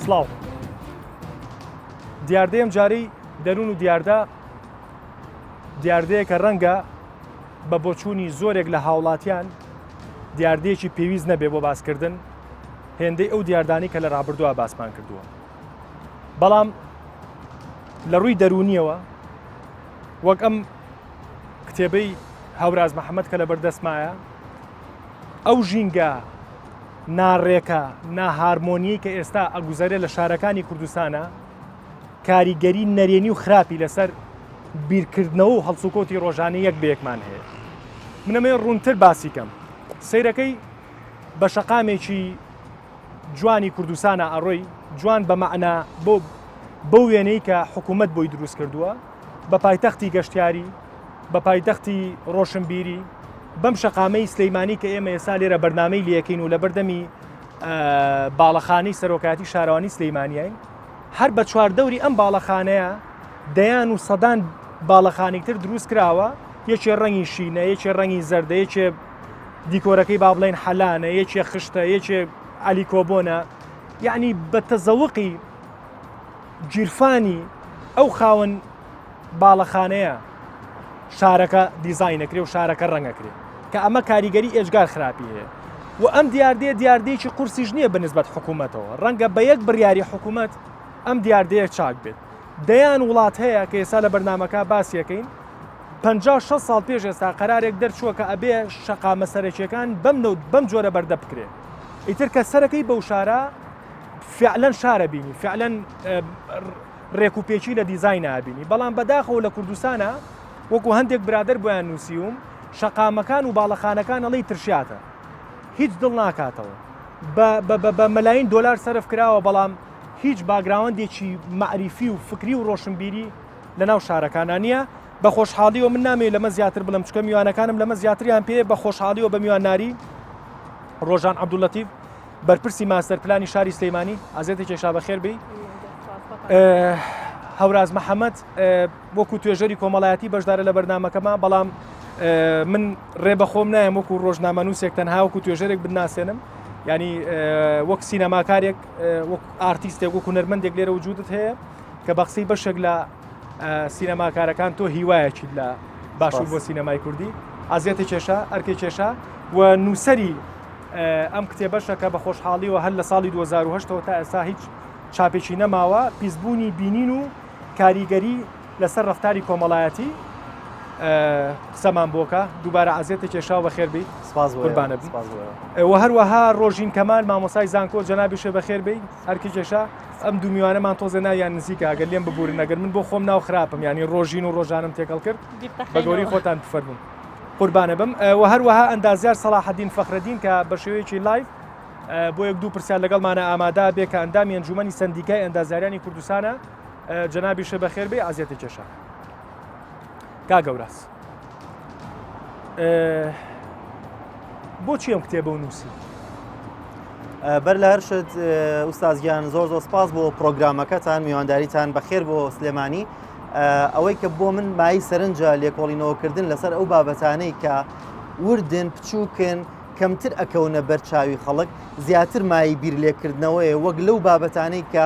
سڵاو. دیاردەی ئەم جارەی دەروون و دیاردە دیاردەیەکە ڕەنگە بە بۆچوونی زۆرێک لە هاوڵاتیان دیاردەیەکی پێویست نەبێ بۆ باسکردن هێندەی ئەو دیاردانی کە لە ڕابردووە باسمان کردووە بەڵام لە ڕووی دەروونیەوە وەک ئەم کتێبەی هەوراز محەممەد کە لە بەردەستمایە ئەو ژینگە ناڕێکە ناهارمۆنیەی کە ئێستا ئەگوزەرێ لە شارەکانی کوردستانە کاریگەری نەرێنی و خراپی لەسەر بیرکردنەوە و هەڵسوکەوتی ڕۆژانەی یەک بە یەکمان هەیە. من ئەمەوێ ڕوونتر باسی کەم. سەیرەکەی بە شەقامێکی جوانی کوردستانە ئەڕۆی، جوان بە مەعنا بۆ بەو وێنەی کە حکوومەت بۆی دروست کردووە، بە پایتەختی گەشتیاری، بە پایتەختی ڕۆشنبیری، بەم شەقامەی سلیمانی کە ئێمە ئێستا لێرە بەرنامەی لەکەین و لە بەردەمی باڵەخانەی سەرۆکایەتی شارەوانی سلیمانیین هەر بە چواردەوری ئەم باڵەخانەیە دەیان و سەدان باڵەخانی تر دروست کراوە یەکێ ڕەنگی شینە یەکێ ڕەنگی زەردە یەکێ دیکۆرەکەی با بڵێن حەلانە یەکێ خشتە یەکێ ئەلیکۆبۆنە یعنی بە تەزەوقی گیرفانی ئەو خاوەن باڵەخانەیە شارەکە دیزاینەکرێ و شارەکە ڕەنگەکرێ کە ئەمە کاریگەری ئێجگار خراپی هەیە و ئەم دیاردەیە دیاردەیەکی قورسیش نییە بە نسبەت حکوومەتەوە ڕەنگە بە یەک بڕیاری حکوومەت ئەم دیاردەیە چاک بێت دەیان وڵات هەیە کە ئێستا لە بەرنمەکە باسیەکەین 50 ساڵ پێش ئێستا قەرارێک دەرچووە کە ئەبێ شەقامە سەرەکیەکان بەم نەوت بەم جۆرە بەردە بکرێ ئیتر کە سەرەکەی بەو شارە فعلەن شارە بینی فعلەن ڕێک و پێکی لە دیزاینا ئەبینی بەڵام بەداخەوە لە کوردستانا وەکو هەندێک برادەر بۆیان نووسیوم شەقامەکان و باڵەخانەکان ئەڵێی ترشیاتە هیچ دڵ ناکاتەوە بە مەلاین دۆلار سەرف کراوە بەڵام هیچ background ێکی مەعریفی و فکری و ڕۆشنبیری لەناو شارەکانە نییە بە خۆشحاڵیەوە من نامەوێت لەمە زیاتر بڵم چکە میوانەکانم لەمە زیاتریان پێ بە خۆشحاڵیەوە بە میوانداری ڕۆژان عەبدوللەتیف بەرپرسی ماستەر پلانی شاری سلەیمانی ئازێتی کێشا بەخێر بی هەوراز محەممەد وەکو توێژەری کۆمەڵایەتی بەشدارە لە بەرنمەکەما بەڵام من ڕێ بەخۆم نایم وەکو ڕۆژنامەنووسێک تەنها وەکو توێژەرێک بناسێنم ینی وەک سینەماکارێک وەک ئارتیستێک وەکو هونەرمەندێک لێرە وجودت هەیە کە بە قسەی بەشێک لە سینەماکارەکان تۆ هیوایەکیت لە باشوور بۆ سینەمای کوردی ئازیەتی کێشا ئەرکەی کێشا و نووسری ئەم کتێبەشە کە بە خۆشحاڵیەوە هەر لە ساڵی 2008ەوە تا ئێستا هیچ چاپێکی نەماوە، پیسبوونی بینین و کاریگەری لەسەر ڕەفتاری کۆمەڵایەتی قسەمان بۆکە دووبارە عەزێتە کێشاو بەخێر بی سپاس بۆ قوربانە بم. سپاس بۆ ئێوە. و هەروەها ڕۆژین کەمال مامۆسای زانکۆ جەنابیشێ بەخێر بی هەرکی کێشا ئەم دوو میوانەمان تۆزێ ناویان نزیکە ئەگەر لێم ببورن ئەگەر من بۆ خۆم ناو خراپم یانی ڕۆژین و ڕۆژانم تێکەڵ کرد بە گەوری خۆتان بفەرموون قوربانە بم و هەروەها ئەندازیار سەڵاحەدین فەخرەدین کە بە شێوەیەکی live بۆ یەک دوو پرسیار لەگەڵمانە ئامادە بێ کە ئەندامی ئەنجومەنی سەندیکای ئەندازیارانی کوردستانە جەنابیشە بەخێر بێ ئازیەتی کێشە کا گەوراس بۆچی ئەم کتێبە و نووسی بەر لە هەر شت ئوستازگیان زۆر زۆر سپاس بۆ پرۆگرامەکەتان میوانداریتان بەخێر بۆ سلێمانی ئەوەی کە بۆ من مای سەرنجە لێکۆڵینەوەکردن لەسەر ئەو بابەتانەی کە وردن بچووکن کەمتر ئەکەونە بەر چاوی خەڵک زیاتر مای بیر لێکردنەوەیە وەک لەو بابەتانەی کە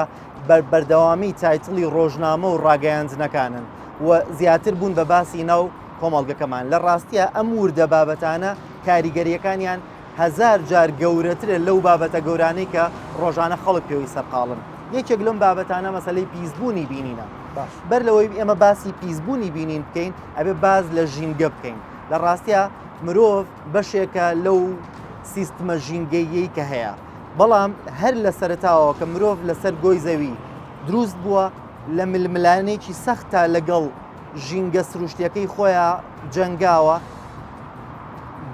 بەردەوامی title ی ڕۆژنامە و ڕاگەیاندنەکانن و زیاتر بوون بە باسی ناو کۆمەڵگەکەمان لە ڕاستیە ئەم وردە بابەتانە کاریگەریەکانیان هەزار جار گەورەترە لەو بابەتە گەورانەی کە ڕۆژانە خەڵک پێوەی سەرقاڵن. یەکێک لەم بابەتانە مەسەلەی پیسبوونی بینینە. باش. بەر لەوەی ئێمە باسی پیسبوونی بینین بکەین، ئەبێ باس لە ژینگە بکەین. لە ڕاستیا مرۆڤ بەشێکە لەو سیستمە ژینگەییەی کە هەیە. بەڵام هەر لە سەرەتاوە کە مرۆڤ لەسەر گۆی زەوی دروست بووە، لە ململانێکی سەختا لەگەڵ ژینگە سروشتیەکەی خۆیا جەنگاوە،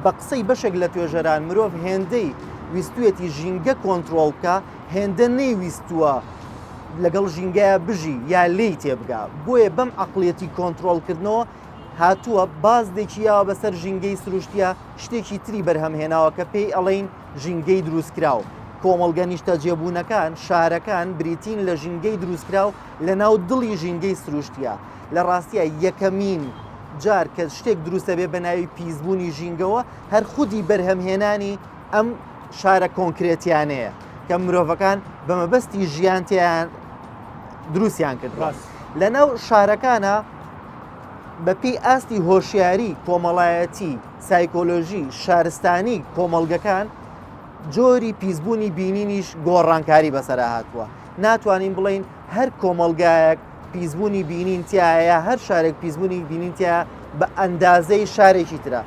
بە قسەی بەشێک لە توێژەران مرۆڤ هێندەی ویستویەتی ژینگە کۆنترۆڵ بکا هێندە نەیویستووە لەگەڵ ژینگەیا بژی یا لێی تێبگا بۆیە بەم عەقڵیەتی کۆنترۆڵکردنەوە هاتووە بازدێکی یاوە بەسەر ژینگەی سروشتیە شتێکی تری بەرهەمهێناوە کە پێی ئەڵێین ژینگەی دروستکراو کۆمەڵگە نیشتەجێبوونەکان شارەکان بریتین لە ژینگەی دروستکراو لەناو دڵی ژینگەی سروشتیە لە ڕاستیا یەکەمین جار کە شتێک دروست دەبێت بە ناوی پیسبوونی ژینگەوە هەر خودی بەرهەمهێنانی ئەم شارە کۆنکرێتیانەیە. کە مرۆڤەکان بە مەبەستی ژیان تیان دروستیان کردووە. لە ناو شارەکانە بەپێی ئاستی هۆشیاری کۆمەڵایەتی، سایکۆلۆژی، شارستانی کۆمەڵگەکان جۆری پیسبوونی بینینیش گۆڕانکاری بەسەرا هاتووە. ناتوانین بڵێین هەر کۆمەڵگایەک پیسبوونی بینین تیایە یا هەر شارێک پیسبوونی بینین تیایە بە ئەندازەی شارێکی ترە.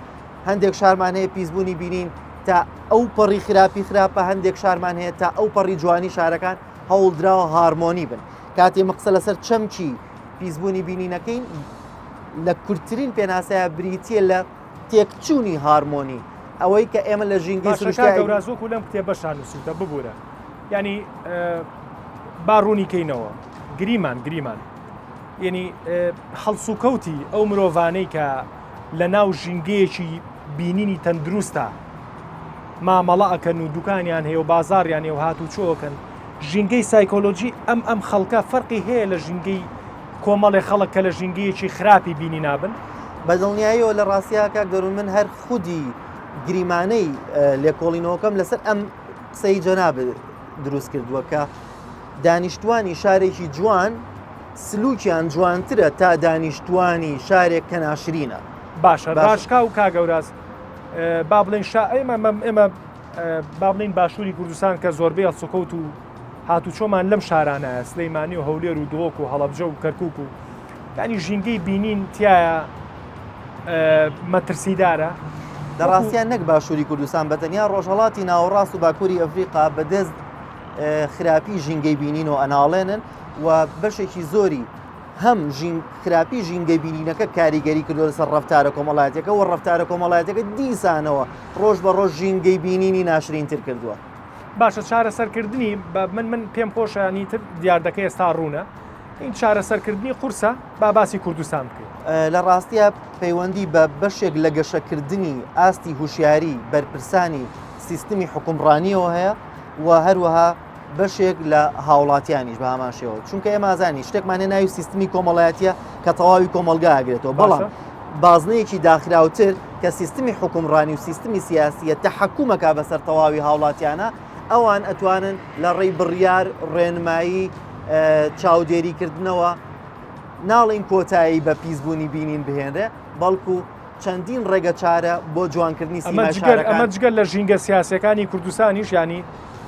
هەندێک شارمان هەیە پیسبوونی بینین تا ئەو پەڕی خراپی خراپە، هەندێک شارمان هەیە تا ئەو پەڕی جوانی شارەکان هەوڵدراوە هارمۆنی بن. کاتێ ئێمە قسە لەسەر چەمکی پیسبوونی بینینەکەین لە کورتترین پێناسەیە بریتییە لە تێکچوونی هارمۆنی ئەوەی کە ئێمە لە ژینگەی باشە کاک سروشتیا گەوراز وەکو لەم کتێبەشا نووسیوتە ببوورە یعنی با ڕوونی کەینەوە گریمان گریمان یعنی هەڵسوکەوتی ئەو مرۆڤانەی کە لە ناو ژینگەیەکی بینینی تەندروستە مامەڵە ئەکەن و دوکانیان هەیە و بازاڕیان هەیە و هاتوچۆکەن ژینگەی سایکۆلۆجی ئەم ئەم خەڵکە فەرقی هەیە لە ژینگەی کۆمەڵێ خەڵک کە لە ژینگەیەکی خراپی بینی نابن؟ بە دڵنیاییەوە لە ڕاستیا کاک دەروون من هەر خودی گریمانەی لێکۆڵینەوەکەم لەسەر ئەم قسەی جەنابت دروست کردووە کە دانیشتوانی شارێکی جوان سلوکیان جوانترە تا دانیشتوانی شارێک کە ناشرینە. باشە ڕاشکاو کاک هەوراز با بڵێین شا ئێمە ئێمە با بڵێین باشووری کوردستان کە زۆربەی هەڵسوکەوت و هاتوچۆمان لەم شارانایە سلەیمانی و هەولێر و دهۆک و هەڵەبجە و کەرکک و ینی ژینگەی بینین تایە مەترسیدارە. لە ڕاستیان نەک باشووری کوردستان بە تەنیا ڕۆژهڵاتی ناوەڕاست و باکووری ئەفریقا بەدەست خراپی ژینگەی بینین و ئەناڵێنن و بەشێکی زۆری هەم ژین خراپی ژینگەی بینینەکە کاریگەری کردووە لەسەر ڕەفتارە کۆمەڵایەتیەکە و ڕەفتارە کۆمەڵایەتیەکە دیسانەوە ڕۆژ بە ڕۆژ ژینگەی بینینی ناشرینتر کردووە. باشە چارەسەرکردنی بە من من پێم خۆشە ینی تر دیاردەکە ئێستا ڕوونە این چارەسەرکردنی قورسە با باسی کوردستان بکەین. لە ڕاستیا پەیوەندی بە بەشێک لە گەشەکردنی ئاستی هوشیاری بەرپرسانی سیستمی حوکمڕانیەوە هەیە و هەروەها بەشێک لە هاوڵاتیانیش بە هەمان شێوە چونکە ئێمە ئازانی شتێکمان هەیە ناوی سیستمی کۆمەڵایەتیە کە تەواوی کۆمەڵگا ئەگرێتەوە بەڵام بازنەیەکی داخراوتر کە سیستمی حکومڕانی و سیستمی سیاسیە تەحەکومەکە بەسەر تەواوی هاوڵاتیانە ئەوان ئەتوانن لە ڕێی بڕیار ڕێنمایی چاودێریکردنەوە ناڵین کۆتایی بە پیسبوونی بینین بهێنرێ بەڵکو چەندین ڕێگە چارە بۆ جوانکردنی سیمای شارەکان. ئەمە جگەر لە ژینگە سیاسیەکانی کوردستانیش یانی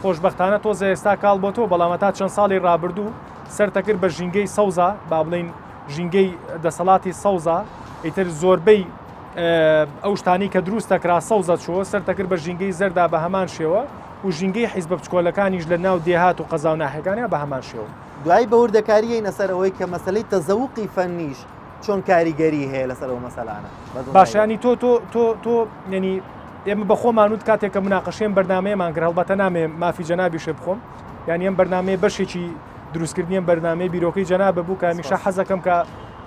خۆشبەختانە تۆزە ئێستا کاڵ بۆ تۆ بەڵام تا چەند ساڵی ڕابردوو سەرتەکرد بە ژینگەی سەوزا با بڵین ژینگەی دەسەڵاتی سەوزا ئیتر زۆربەی ئەو شتانی کە دروست دەکرا سەوزە چۆ سەرتەکرد بە ژینگەی زەردا بە هەمان شێوە و ژینگەی حیزبە بچکۆلەکانیش لە ناو دێهات و قەزا و ناحیەکانیا بە هەمان شێوە. دوایی بە وردەکاری یەینە سەر ئەوەی کە مەسەلەی تەزەوقی فەنیش چۆن کاریگەری هەیە لەسەر ئەو مەسەلانە؟ باشە ینی تۆ تۆ تۆ تۆ ینی ئێمە بە خۆمان وت کاتێک کە مناقەشەی ئەم بەرنامەیەمان کرد هەڵبەتە نامێ مافی جەنابیشێ بخۆم یعنی ئەم بەرنامەیە بەشێکی دروستکردنی ئەم بەرنامەی بیرۆکەی جەنابە بوو کە هەمیشە حەزەکەم کە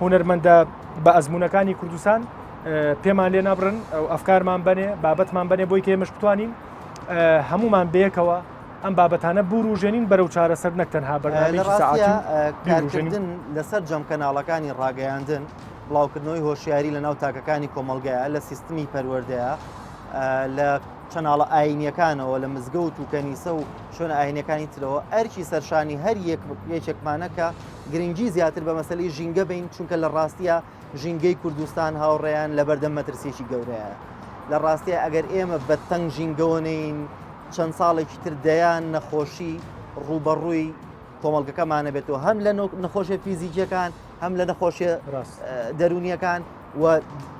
هونەرمەندە بە ئەزمونونەکانی کوردستان پێمان لێ نابڕن ئەو ئەفکارمان بنێ بابەتمان بنێ بۆی کە ئێمەش بتوانین هەمومان بەیەکەوە ئەم بابەتانە بوروژێنین بەرەو چارەسەر نەک تەنها بەرنامەیەکی سەعاتی و بیوروژێنین. کارکردن لەسەر جەم کەناڵەکانی ڕاگەیاندن، بڵاوکردنەوەی هۆشیاری لەناو تاکەکانی کۆمەڵگایە، لە سیستمی پەروەردەیە، لە چەناڵە ئایینیەکانەوە، لە مزگەوت و کەنیسە و شوێنە ئایینیەکانی ترەوە، ئەرکی سەرشانی هەر یەکێکمانە کە گرنگی زیاتر بە مەسەلەی ژینگە بەین، چونکە لە ڕاستیا ژینگەی کوردستان هاوڕێیان لەبەردەم مەترسیەکی گەورەیە. لە ڕاستیا ئەگەر ئێمە بە تەنگ ژینگەوە نەین، چەند ساڵێکی تر دەیان نەخۆشی ڕووبەڕووی کۆمەڵگەکەمانە بێتەوە هەم لە نەخۆشیە فیزیکیەکان هەم لە نەخۆشیە دەرونیەکان و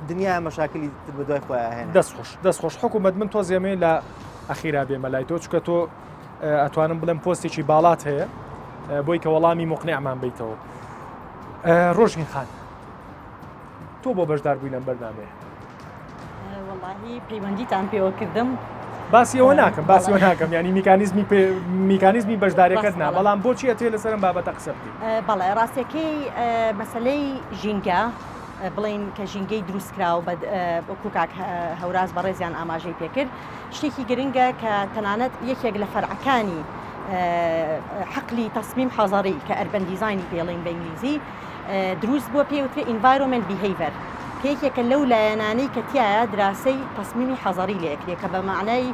دنیا مەشاکلی تر بە دوای خۆیان هێنێ. دەست خۆش دەست خۆش حکوومەت من تۆ زێمێ لە ئەخیرا بێمە لای تۆ چکە تۆ ئەتوانم بڵێم پۆستێکی باڵات هەیە بۆی کە وەڵامی مقنعمان بیتەوە ڕۆژین خان تۆ بۆ بەشدار بووی لەم بەرنامەیە؟ وەڵاهی پەیوەندیتان پێوە کردم. باسی ئەوە ناکەم باسی ئەوە ناکەم ینی میکانیزمی میکانیزمی بەشدارەکەت نا بەڵام بۆچی ئەتوێ لەسەر ئەم بابەتە قسە بکەیت؟ بەڵێ ڕاستەکەی مەسەلەی ژینگە بڵین کە ژینگەی دروستکراو بە وەکو کاک هەوراز بەڕێزیان ئاماژەی پێکرد شتێکی گرنگە کە تەنانەت یەکێک لە فەرعەکانی حەقلی تەسمیم حەزەڕی کە ئەربەن دیزاینی پێڵین بە ئینگلیزی دروست بووە پێی وترێ Environment Behavior کە یەکێکە لەو لایەنانەی کە تیایە دراسەی تەسمیمی حەزەڕی لێ ئەکرێ کە بە مەعنای.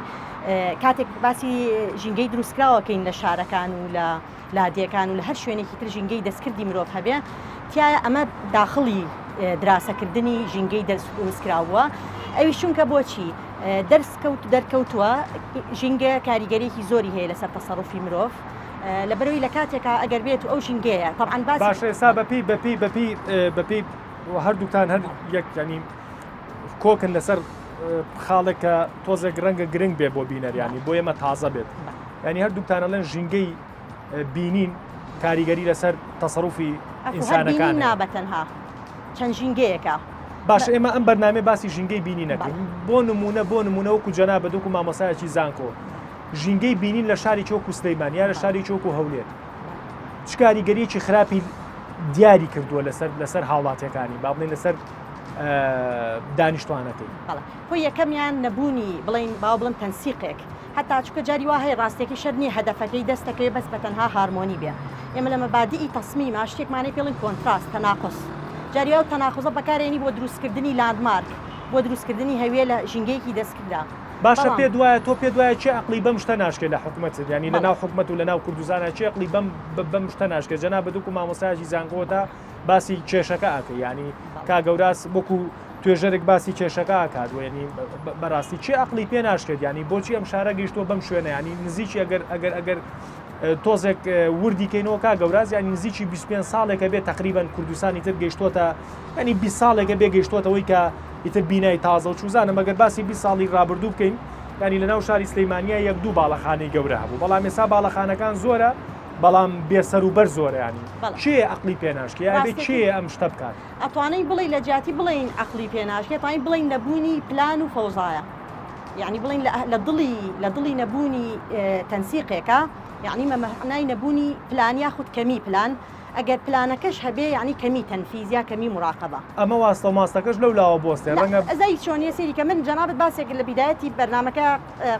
کاتێک باسی ژینگەی دروستکراوەکەین لە شارەکان و لە لادێکان و لە هەر شوێنێکی تر ژینگەی دەستکردی مرۆڤ هەبێ تایە ئەمە داخڵی دراسەکردنی ژینگەی دروستکراو بووە ئەویش چونکە بۆچی دەرس کەوت دەرکەوتووە ژینگە کاریگەریەکی زۆری هەیە لەسەر تەسەروفی مرۆڤ لەبەرەوەی لە کاتێکا ئەگەر بێت و ئەو ژینگەیە طبعا باسی باشە ئێستا بەپی بەپی بەپی بەپی هەردووکتان هەر یەک ینی کۆکن لەسەر خاڵێک کە تۆزێک ڕەنگە گرنگ بێ بۆ بینەریانی بۆ ئێمە تازە بێت ینی هەردووکتان ئەڵێن ژینگەی بینین کاریگەری لەسەر تەسەروفی ئینسانەکان نا بە تەنها چەند ژینگەیەکە. باشە ئێمە ئەم بەرنامەیە باسی ژینگەی بینین نەکەین بۆ نمونە بۆ نمونە وەکو جەنابت وەکو مامۆسایەکی زانکۆ ژینگەی بینین لە شارێکی وەکو سلەیمان یا لە شارێکی وەکو هەولێر چ کاریگەریەکی خراپی دیاری کردووە لەسەر لەسەر هاوڵاتیەکانی با بڵێن لەسەر دانیشتوانەکەی هۆی یەکەمیان نەبوونی بڵین باو بڵم تەنسیقێک هەتا چونکە جاری وا هەیە ڕاستیەکەی شەرت نیە هەدەفەکەی دەست دەکەوێت بەس بەتەنها هارمۆنی بێ ئێمە لە مەبادیئی تەسمیما شتێکمانەی پێڵین contrast تەناقوز جاری وا ئەو تەناقوزە بەکارێنی بۆ دروستکردنی landmark بۆ دروستکردنی هەویە لە ژینگەیەکی دەستکردا باشە بەڵام پێت وایە تۆ پێت وایە کێ ئەقلی بەم شتە ناشکێ لە حکومەت یانی لە بەڵێ ناو حکومەت و لە ناو کوردستانا کێ ئەقلی بەم بەم شتە ناشکێ جەنابت وەکو مامۆستایەکی زانکۆ تا باسی کێشەکە ئەکەی یانی بەڵێ کاک گەوراس وەکو توێژەرێک باسی کێشەکە ئەکات و یعنی بەڕاستی چێ عقلی پێ ناشکێت ینی بۆچی ئەم شارە گەیشتووە بەم شوێنە ینی نزیکی ئەگەر ئەگەر ئەگەر تۆزێک وردی کەینەوە کا گەوراز ینی نزیکی 25 ساڵێکە بێ تقریبان کوردستانی تر گەیشتووەتە ینی 20 ساڵێکە بێ گەیشتووەتەوەی کە ئیتر بینای تازە و چوزانم ئەگەر باسی 20 ساڵی ڕابردوو بکەین ینی لە ناو شاری سلەیمانیا یەک دوو باڵەخانەی گەورە هەبوو بەڵام ئێستا باڵەخانەکان زۆرە بەڵام بێسەروبەر زۆرە ینی کێ عقلی پێناشکێ ئەبێ کێ ئەم شتە بکات ئەتوانین بڵێی لە جیاتی بڵێین عەقڵی پێ ناشکێ ئەتوانین بڵێین نەبوونی پلان و فەوزایە یعنی بڵێین لە دڵی لە دڵی نەبوونی تەنسیقێکە یعنی مەمەعنای نەبوونی پلان یاخود کەمی پلان ئەگەر پلانەکەش هەبێ یعنی کەمی تەنفیز یا کەمی مراقبە. ئەمە واستە و ماستەکەش لەو لاوە بوەستێ ڕەنگە. ئەزای چۆنیە سەیری کە من جەنابت باسێک لە بیدایەتی بەرنامەکە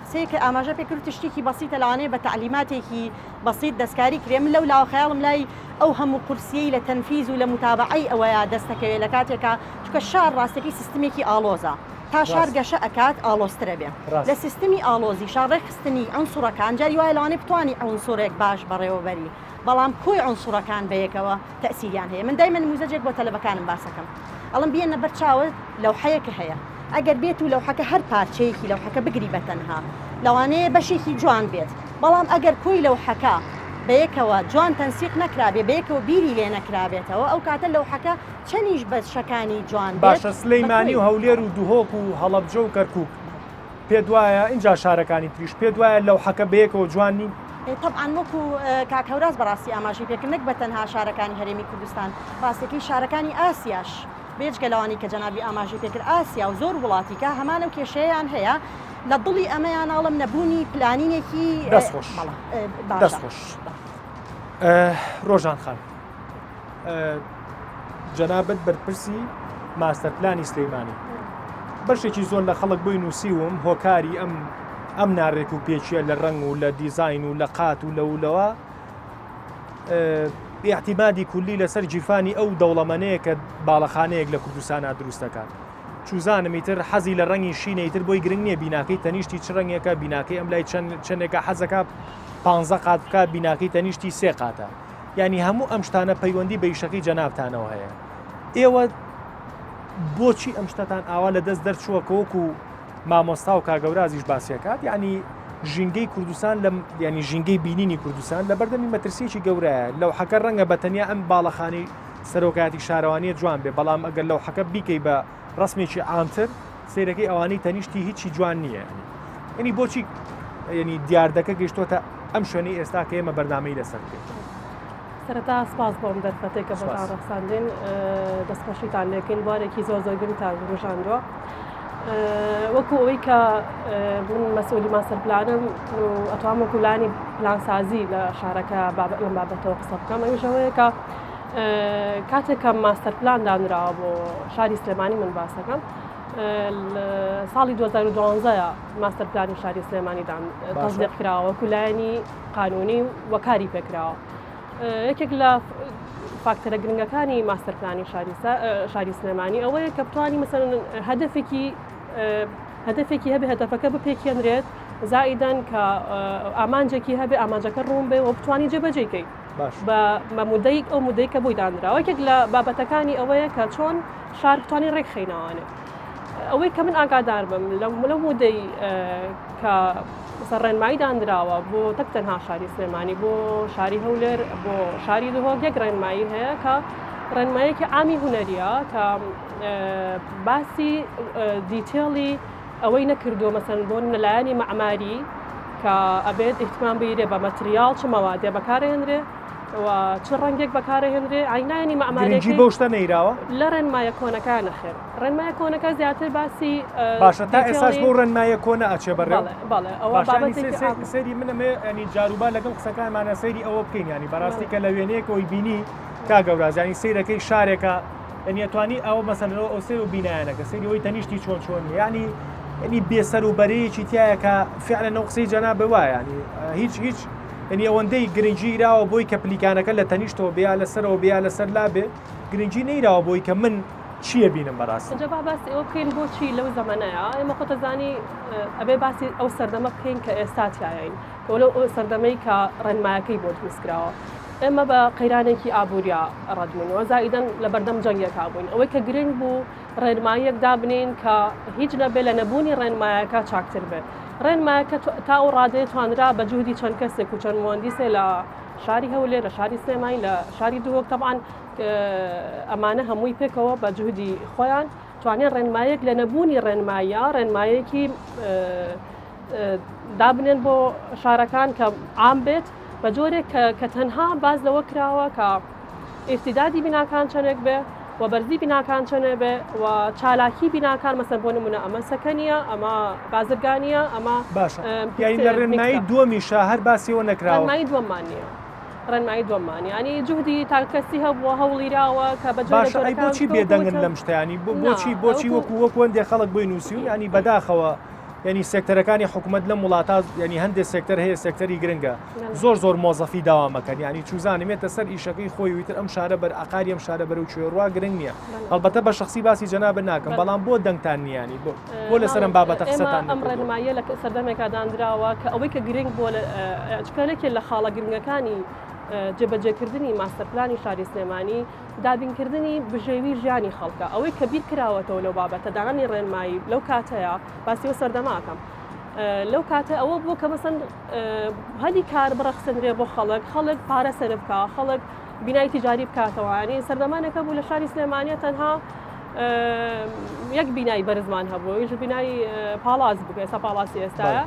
قسەیەک ئاماژە پێ کرد شتێکی بەسیتە لەوانەیە بە تەعلیماتێکی بەسیت دەستکاری کرێ من لەو لاوە خەیاڵم لای ئەو هەموو قورسیەی لە تەنفیز و لە موتابەعەی ئەوەیا دەست دەکەوێ لە کاتێکا چونکە شار ڕاستەکەی سیستمێکی ئاڵۆزە تا شار ڕاست. گەشە ئەکات ئاڵۆزتر ئەبێ لە ڕاست. سیستمی ئاڵۆزیشا ڕێکخستنی عونسوڕەکان جاری وایە لەوانەیە بتوانی عونسوڕێک باش بەڕێوەبەری بەڵام کۆی عونسوڕەکان بەیەکەوە تەئسیریان هەیە من دایمە نموزەجێک بۆ تەلەبەکانم باسەکەم ئەڵێم بیەنە بەر چاوت لەوحەیەکە هەیە ئەگەر بێت و لەوحەکە هەر پارچەیەکی لەوحەکە بگری بەتەنها لەوانەیە بەشێکی جوان بێت بەڵام ئەگەر کۆی لەوحەکە بەیەکەوە جوان تەنسیق نەکرابێ بەیەکەوە بیری لێ نەکرابێتەوە ئەو کاتە لەوحەکە چەنیش بەشەکانی جوان بێت باشە سلیمانی بە و کۆی هەولێر و دهۆک و هەڵەبجە و کەرکوک پێت وایە ئینجا شارەکانی تریش پێت وایە لەوحەکە بەیەکەوە جوان نین؟ تەبعەن وەکو کاک هەوراز بەڕاستی ئاماژەی پێکرد نەک بەتەنها شارەکانی هەرێمی کوردستان ڕاستەکەی شارەکانی ئاسیاش بێجگە لەوانەی کە جەنابی ئاماژەی پێکرد ئاسیا و زۆر وڵاتی کە هەمان ئەو کێشەیەیان هەیە لە دڵی ئەمەیان ئەڵێم نەبوونی پلانینێکی دەست خۆش دەست باشە خۆش ڕۆژان خان جەنابت بەرپرسی ماستەر پلانی سلەیمانی بەشێکی زۆر لە خەڵک بۆی نووسیوم هۆکاری ئەم ئەم ناڕێک و پێچیە لە ڕەنگ و لە دیزین و لە قات و لەولەوە ئیعتیمادی کولی لەسەر گیرفانی ئەو دەوڵەمەنەیە کە باڵەخانەیەک لە کوردستانا دروست دەکات. چوزانم ئیتر حەزی لە ڕەنگی شینە ئیتر بۆی گرنگ نییە بیناکەی تەنیشتی چ ڕەنگێکە بیناکەی ئەم لای چەند چەندێکە حەزەکە پانزە قات بکات بیناکەی تەنیشتی سێ قاتە یعنی هەموو ئەم شتانە پەیوەندی بە ئیشەکەی جەنابتانەوە هەیە ئێوە بۆچی ئەم شتەتان ئاوا لە دەست دەرچووە کە وەکو مامۆستا و کاک گەورازیش باسی ئەکات یعنی ژینگەی کوردستان لە ینی ژینگەی بینینی کوردستان لە بەردەمی مەترسیەکی گەورەیە لەوحەکە ڕەنگە بە تەنیا ئەم باڵەخانەی سەرۆکایەتی شارەوانیە جوان بێ بەڵام ئەگەر لەوحەکە بیکەی بە ڕسمێکی عامتر سیرەکەی ئەوانەی تەنیشتی هیچی جوان نییە ینی بۆچی ینی دیاردەکە گەیشتۆتە ئەم شوێنەی ئێستا کە ئێمە بەرنامەی لەسەر بکەین. سەرەتا سپاس بۆ ئەم دەرفەتەی کە بۆتان ڕەخساندین دەستخۆشیتان لێکەین بوارێکی زۆر زۆر گرنگتان وروژاندووە وەکو ئەوەی کە من مەسئولی ماستەر پلانم و ئەتوانم وەکو لانی پلانسازی لە شارەکە لەم بابەتەوە قسە بکەم ئەویش ئەوەیە کە کاتێک کە ماستەر پلان دانراوە بۆ شاری سلێمانی من باسەکەم ساڵی 2012 ماستەر پلانی شاری سلێمانی دان تەزدیق کراوە وەکو لایەنی قانونی و کاری پێکراوە. یەکێک لە فاکتەرە گرنگەکانی ماستەر پلانی شاری سلێمانی ئەوەیە کە بتانی مەسەلەن هەدەفێکی هەدەفێکی هەبێ هەدەفەکە بپێکێنرێت زائیدەن کە ئامانجێکی هەبێ ئامانجەکە ڕوون بێ و بتوانی جێبەجێی کەی بە مودەیک ئەو مودەی کە بۆی دانراوە یەکێک لە بابەتەکانی ئەوەیە کە چۆن شار بتوانین ڕێکخەینەوانێ ئەوەی کە من ئاگادار بم لەو مودەی کە مەسەن ڕێنمایی دانراوە بۆ تەک تەنها شاری سلێمانی بۆ شاری هەولێر بۆ شاری دهۆک یەک ڕێنمایی هەیە کە ڕێنمایەکی عامی هونەریە کە باسی detail ی ئەوەی نەکردووە مەسەن بۆ لەلایەنی مەعماری کە ئەبێت ئیهتمام بیرێ بە material چ مەوادێ بەکارهێنرێ و چ ڕەنگێک بەکارهێنرێ عینایانی مەعمارەکەی بەو شتە نەیراوە لە ڕێنمایە کۆنەکە نەخێر ڕێنمایە کۆنەکە زیاتر باسی باشە تا ئێستاش بۆ ڕێنمایە کۆنە ئەچێ بەڕێ بەڵێ ئەوە بابەتێکی سەیری من ئەمێ ینی جاروبا لەگەڵ قسەکانمانە سەیری ئەوە بکەین ینی بەڕاستی کە لە وێنەیەکەوەی بینی کا گەوراز ینی سەیرەکەی شارێکە یعنی ئەتوانی ئەوە مەسەلەن ئەو سەیر و بینایانەکە سەیری ئەوەی تەنیشتی چۆن چۆن یعنی یعنی بێسەر و بەرەیەکی تایە کە فعلا ئەو قسەی جەناب وایە یعنی هیچ هیچ یعنی ئەوەندەی گرنگی راوە بۆی کە پلیکانەکە لە تەنیشتەوە بیا لەسەرەوە بیا لەسەر لا بێ گرنگی نەیراوە بۆی کە من چییە بینم بەڕاستی ئینجا با باسی ئەوە بکەین بۆچی لەو زەمەنەیە ئێمە خۆتەزانی ئەبێ باسی ئەو سەردەمە بکەین کە ئێستا تیایین کە لەو سەردەمەی کە ڕێنمایەکەی بۆ دروست کراوە ئێمە بە قەیرانێکی ئابووریا ڕەت بووین و زائیدەن لە بەردەم جەنگێکا بووین ئەوەی کە گرنگ بوو ڕێنماییەک دابنین کە هیچ نەبێ لە نەبوونی ڕێنمایەکە چاکتر بێ ڕێنمایەکە تا ئەو ڕادەیە توانرا بە جوهدی چەند کەسێک و چەند موەندیسێ لە شاری هەولێر لە شاری سلێمانی لە شاری دهۆک تەبعەن ئەمانە هەمووی پێکەوە بە جوهدی خۆیان توانیان ڕێنمایەک لە نەبوونی ڕێنمایە ڕێنمایەکی دابنێن بۆ شارەکان کە عام بێت بە جۆرێک کە تەنها باز لەوە کراوە کە ئیرتیدادی بیناکان چەندێک بێ و بەرزی بیناکان چەنێ بێ و چالاکی بیناکان مەسەن بۆ نمونە ئەمە سەکەنیە ئەمە بازرگانیە ئەمە باشە یانی لە ڕێنمایی دووەمیشا هەر باسیەوە نەکراوە ڕێنمایی دووەممان نییە ڕێنمایی دووەممان یانی جوهدی تاکەسی هەبووە هەوڵیراوە کە بە جۆرە باشە ئەی بۆچی بێدەنگن لەم شتیانی بۆچی بۆچی وەکو وەکو هەندێک خەڵک بۆی نووسیون ینی بەداخەوە یعنی سێکتەرەکانی حکوومەت لەم وڵاتە یعنی هەندێک سێکتەر هەیە سێکتەری گرنگە زۆر زۆر مۆزەفی داوامەکەن یعنی چوزانم یەتە سەر ئیشەکەی خۆی ویتر ئەم شارە بەر ئاقاری ئەم شارە بەرەو کوێ ڕوا گرنگ نییە هەڵبەتە بە شخصی باسی جەنابت ناکەم بەڵام بۆ دەنگتان نییانی بۆ بۆ لەسەر ئەم بابەتە قسەتان ئەم ڕێنماییە لە سەردەمێکا دانراوە کە ئەوەی کە گرنگ بووە چکە یەکێ لە خاڵە گرنگەکانی جێبەجێکردنی ماستەرپلانی شاری سلێمانی دابینکردنی بژێوی ژیانی خەڵکە ئەوەی کە بیر کراوەتەوە لەو بابەتە دانانی ڕێنمایی لەو کاتەیە باسی ئەو سەردەماکەم لەو کاتە ئەوە بوو کە مەسەن هەلی کار بڕەخسنرێ بۆ خەڵک خەڵک پارە سەرف بکا خەڵک بینای تیجاری بکاتەوە ینی سەردەمانێکە بوو لە شاری سلێمانیە تەنها یەک بینای بەرزمان هەبوو یش بینای پاڵاس بوو ئێستا پاڵاسی ئێستاە